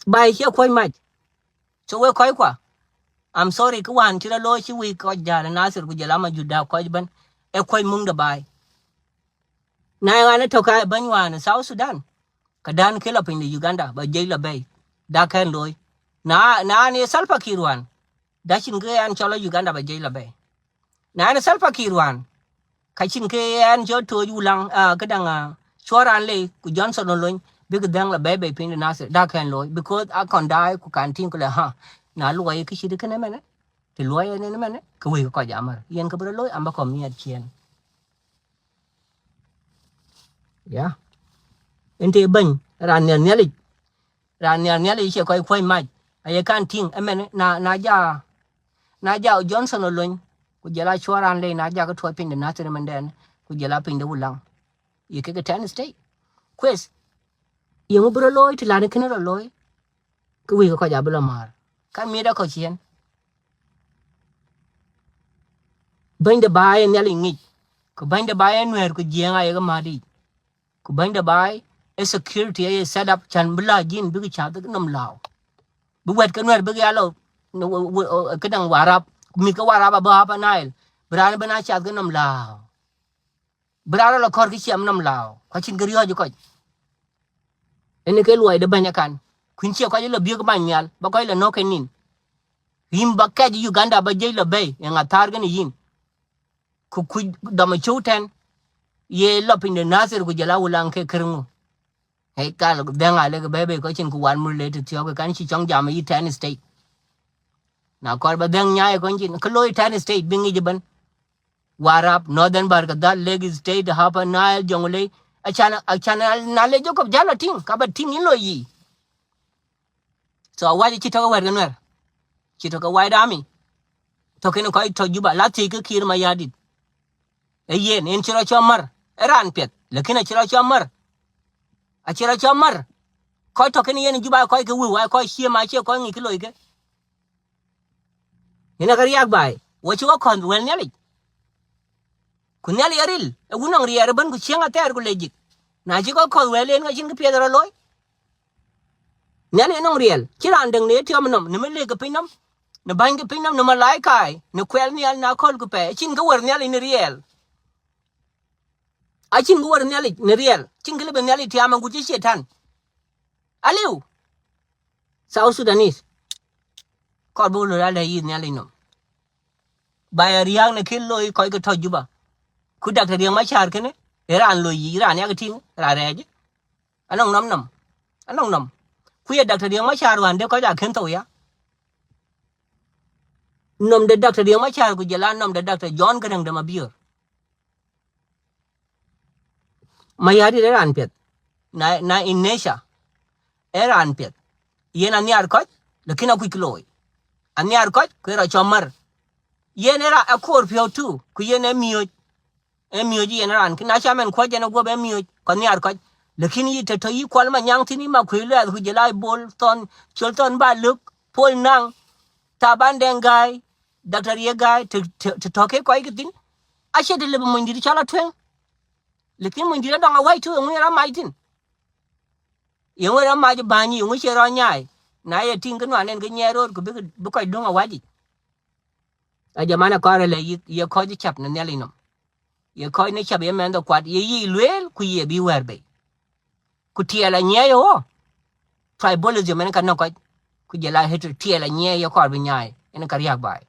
Bai cie kuɔc mac. So we kɔc kua. I'm sorry, kä wan ci rɔ lo̱ ci wi̱i̱ kɔc ja̱l Nasir ku jɛ la ma juda kɔc ben. Ɛ kuɔc muŋ de bai. Na ɣän ɛ tɔ̱ kä bäny wan South Sudan. Kä dan kɛ la piny de Uganda ba jiec la bɛy. Dak kɛn lo̱i. Na, na ni Salva Kiir wan. Dak cin kɛ ɛn cɔl Uganda ba jiec la bɛy. Na ɛn Salva Kiir wan. Kä cin kɛ ɛn cɔl to̱o̱c Wulaŋ, ah, kä daŋ, ah, cuɔr an ley ku Johnson Olony bikɛ dhɛŋ la bɛy bɛy piny de Nasir. Dak kɛn lo̱i. Because a kɔn da̱a̱c ku kan ti̱ŋ ku lɛ ha. Na luɔi kä ci di kɛn ɛmɛnɛ. Ti luɔi ɛn ɛmɛnɛ. Kä wec kɛ kɔc amär. Yɛn kä bi rɔ lo̱i an bä kɔm miɛt ciɛn. Ya. Ɛn tëë bäny, raan nhial nhialic. Raan nhial nhialic ciɛ kɔc kuɔ̱ny mac. A yɛ kan ti̱ŋ, ɛmɛn, na, na ja, na ja Johnson Olony. Ku jɛ la cuɔr raan ley, na ja kä tuɔɔc piny de Nasir mɛn dɛn. Ku jɛ la piny de Wulaŋ. Yɛ kekɛ ten state. Kueth. Yɛ ŋu bi rɔ lo̱o̱i, ti lar ni kɛn rɔ lo̱o̱i. Kä wi̱i̱ kä kɔc a bi lɔ ma̱a̱r. Kä mi̱i̱t a kɔc ciɛn. Bäny de ba̱a̱ yɛ nhial iŋic. Ku bäny de ba̱a̱ yɛ nuɛɛr ku jiɛɛŋ a yɛ kä ma̱a̱t i̱. Ku bäny de ba̱a̱ ɛ security ɛ yɛ set up can bi la ji̱n bikɛ ca̱th nɔm la̱a̱w. Bi wɛt kɛ nuɛɛr bikɛ ya lɔ, kä daŋ Warap. Ku mi̱th kä Warap a bä Upper Nile. Bi raan bi na ca̱th kɛ nɔm la̱a̱w. Bi raan rɔ la kɔr ki ciɛm nɔm la̱a̱w. Kua cin kɛ riɔ̱ɔ̱c kɔc. Ɛn kɛ luɔi de bäny akan. Kuin ciɛ kɔc la biek bany nhial. Ba kɔc la nɔk kɛ nin. Rim ba kɛc Uganda ba jiec la bɛy. Ɛŋa tha̱a̱r kɛn yin. Ku kuc dɔm a cio̱w tɛn. Yɛ lɔ piny de Nasir ku jɛ la Wulaŋ kɛ kär ŋu. Ɛ kal dhɛŋ a lek bɛy bɛy kɔc cin ku wan mur le ti thiɔk kan ci cɔŋ jam yi ten state. Na kɔr ba dhɛŋ nyay kɔn cin. Kä lo̱i ten state bi ŋic ben. Warap, Northern Bahr el Ghazal, Lake State, Upper Nile, Jonglei. Acan, acan na le Jacob jal a tiŋ, ka ba tiŋ in lo yi. So a wac ci tɔk a wɛt kɛ nuɛr. Ci tɔk a White Army. Tɔk in kɔc tɔk Juba, la thiec kä Kiir Mayardit. Ɛ yen, in ci rɔ cɔ mär. Ɛ raan piɛth, lakin a ci rɔ cɔ mär. A ci rɔ cɔ mär. Kɔc tɔk in yen Juba kɔc kɛ wi̱i̱ wa kɔc cie ma cie kɔc ŋic kɛ loc kɛ. Inɛ kɛ riak ba̱a̱y wä ci wä kɔn wɛl nhialic. Ku nhialic aril ɛ wun nɔŋ riɛɛr ɛ bän ku cieŋ athɛɛr ku lec jik. Na ci kɔ kɔth wɛl en kä cin kä piɛth rɔ lo̱i. Nhialic nɔŋ riɛl ci raan däŋ ni tiɔm nɔm ni mi lek kɛ piny nɔm. Ni ba̱ny kɛ piny nɔm ni ma la̱a̱c ka̱a̱y ni kuɛl nhial na kɔl ku pɛɛ cin kä wär nhialic ni riɛl. A cin kä wär nhialic ni riɛl cin kä lipɛ nhialic tiam agut ci ciɛ ta̱n. Aliu. South Sudanese. Kɔr bi wä lo̱r alɛ yi̱th nhial inɔ. Ba yɛ ria̱a̱k ni kin lo̱i kɔc kɛ tɔ̱ Juba. Ku Doctor Riek Machar kɛnɛ ɛ raan lo̱i yic raan yak ti̱ŋ raan rɛɛc. Anɔŋ nɔm nɔm. Anɔŋ nɔm. Ku yɛ Doctor Riek Machar wään dee kɔc a ken thou ya. Nɔm de Doctor Riek Machar ku jɛ la nɔm de Doctor John Garang de Mabior. Mayardit ɛ raan piɛth. Na, na in nature ɛ raan piɛth. Yen a nhiar kɔc lakin a kui̱c ki looi. A nhiar kɔc kuɛ rɔ cɔm mär. Yɛn ɛ ra ɛ koor piɔw tu ku yɛn ɛ miöc. Ɛ miöc yɛn ran ki na ca mɛn kuɔc jɛn ɛ guɔp ɛ miöc kɔ nhiar kɔc. Lakin yi tɔ̱tɔ̱ yi Kuɔl Manyaŋ thi̱n, yi Makuei Luɛth ku jɛ la Bol Thɔn, Col Thɔn Ba Lök, Pol Naŋ, Taban Dɛŋ Ga̱a̱y, Doctor Ye Ga̱a̱y, te tɔ̱ kɛ kɔc kɛ thi̱n. A ciɛ te lɛ bi mony di̱t cɔl a tueŋ. Lakin mony di̱t a dɔŋ a wac tu, ɛŋu yɛ rɔ mac thi̱n? Yɛ ŋu yɛ rɔ mac ba̱ny, yɛ ŋu ciɛ rɔ nyaay? Na yɛ ti̱ŋ kä nuan ɛn kä nyɛɛr ro̱o̱t ku bi kɔc duŋ a wac i̱. A jaman ɛ kɔrɛ lɛ yɛ kɔc cap ni nhial inɔm. Yɛ kɔc ni cap yɛ mɛn dhɔ kuat yɛ yic lueel ku yɛ bi wɛɛr bei. Ku tiɛɛl a nyiɛɛc ɛ ɣöö tribalism ɛn ka nɔk kɔc. Ku jɛ la hit tiɛɛl a nyiɛɛc yɛ kɔr bi nyaai ɛn ka ria̱k baai.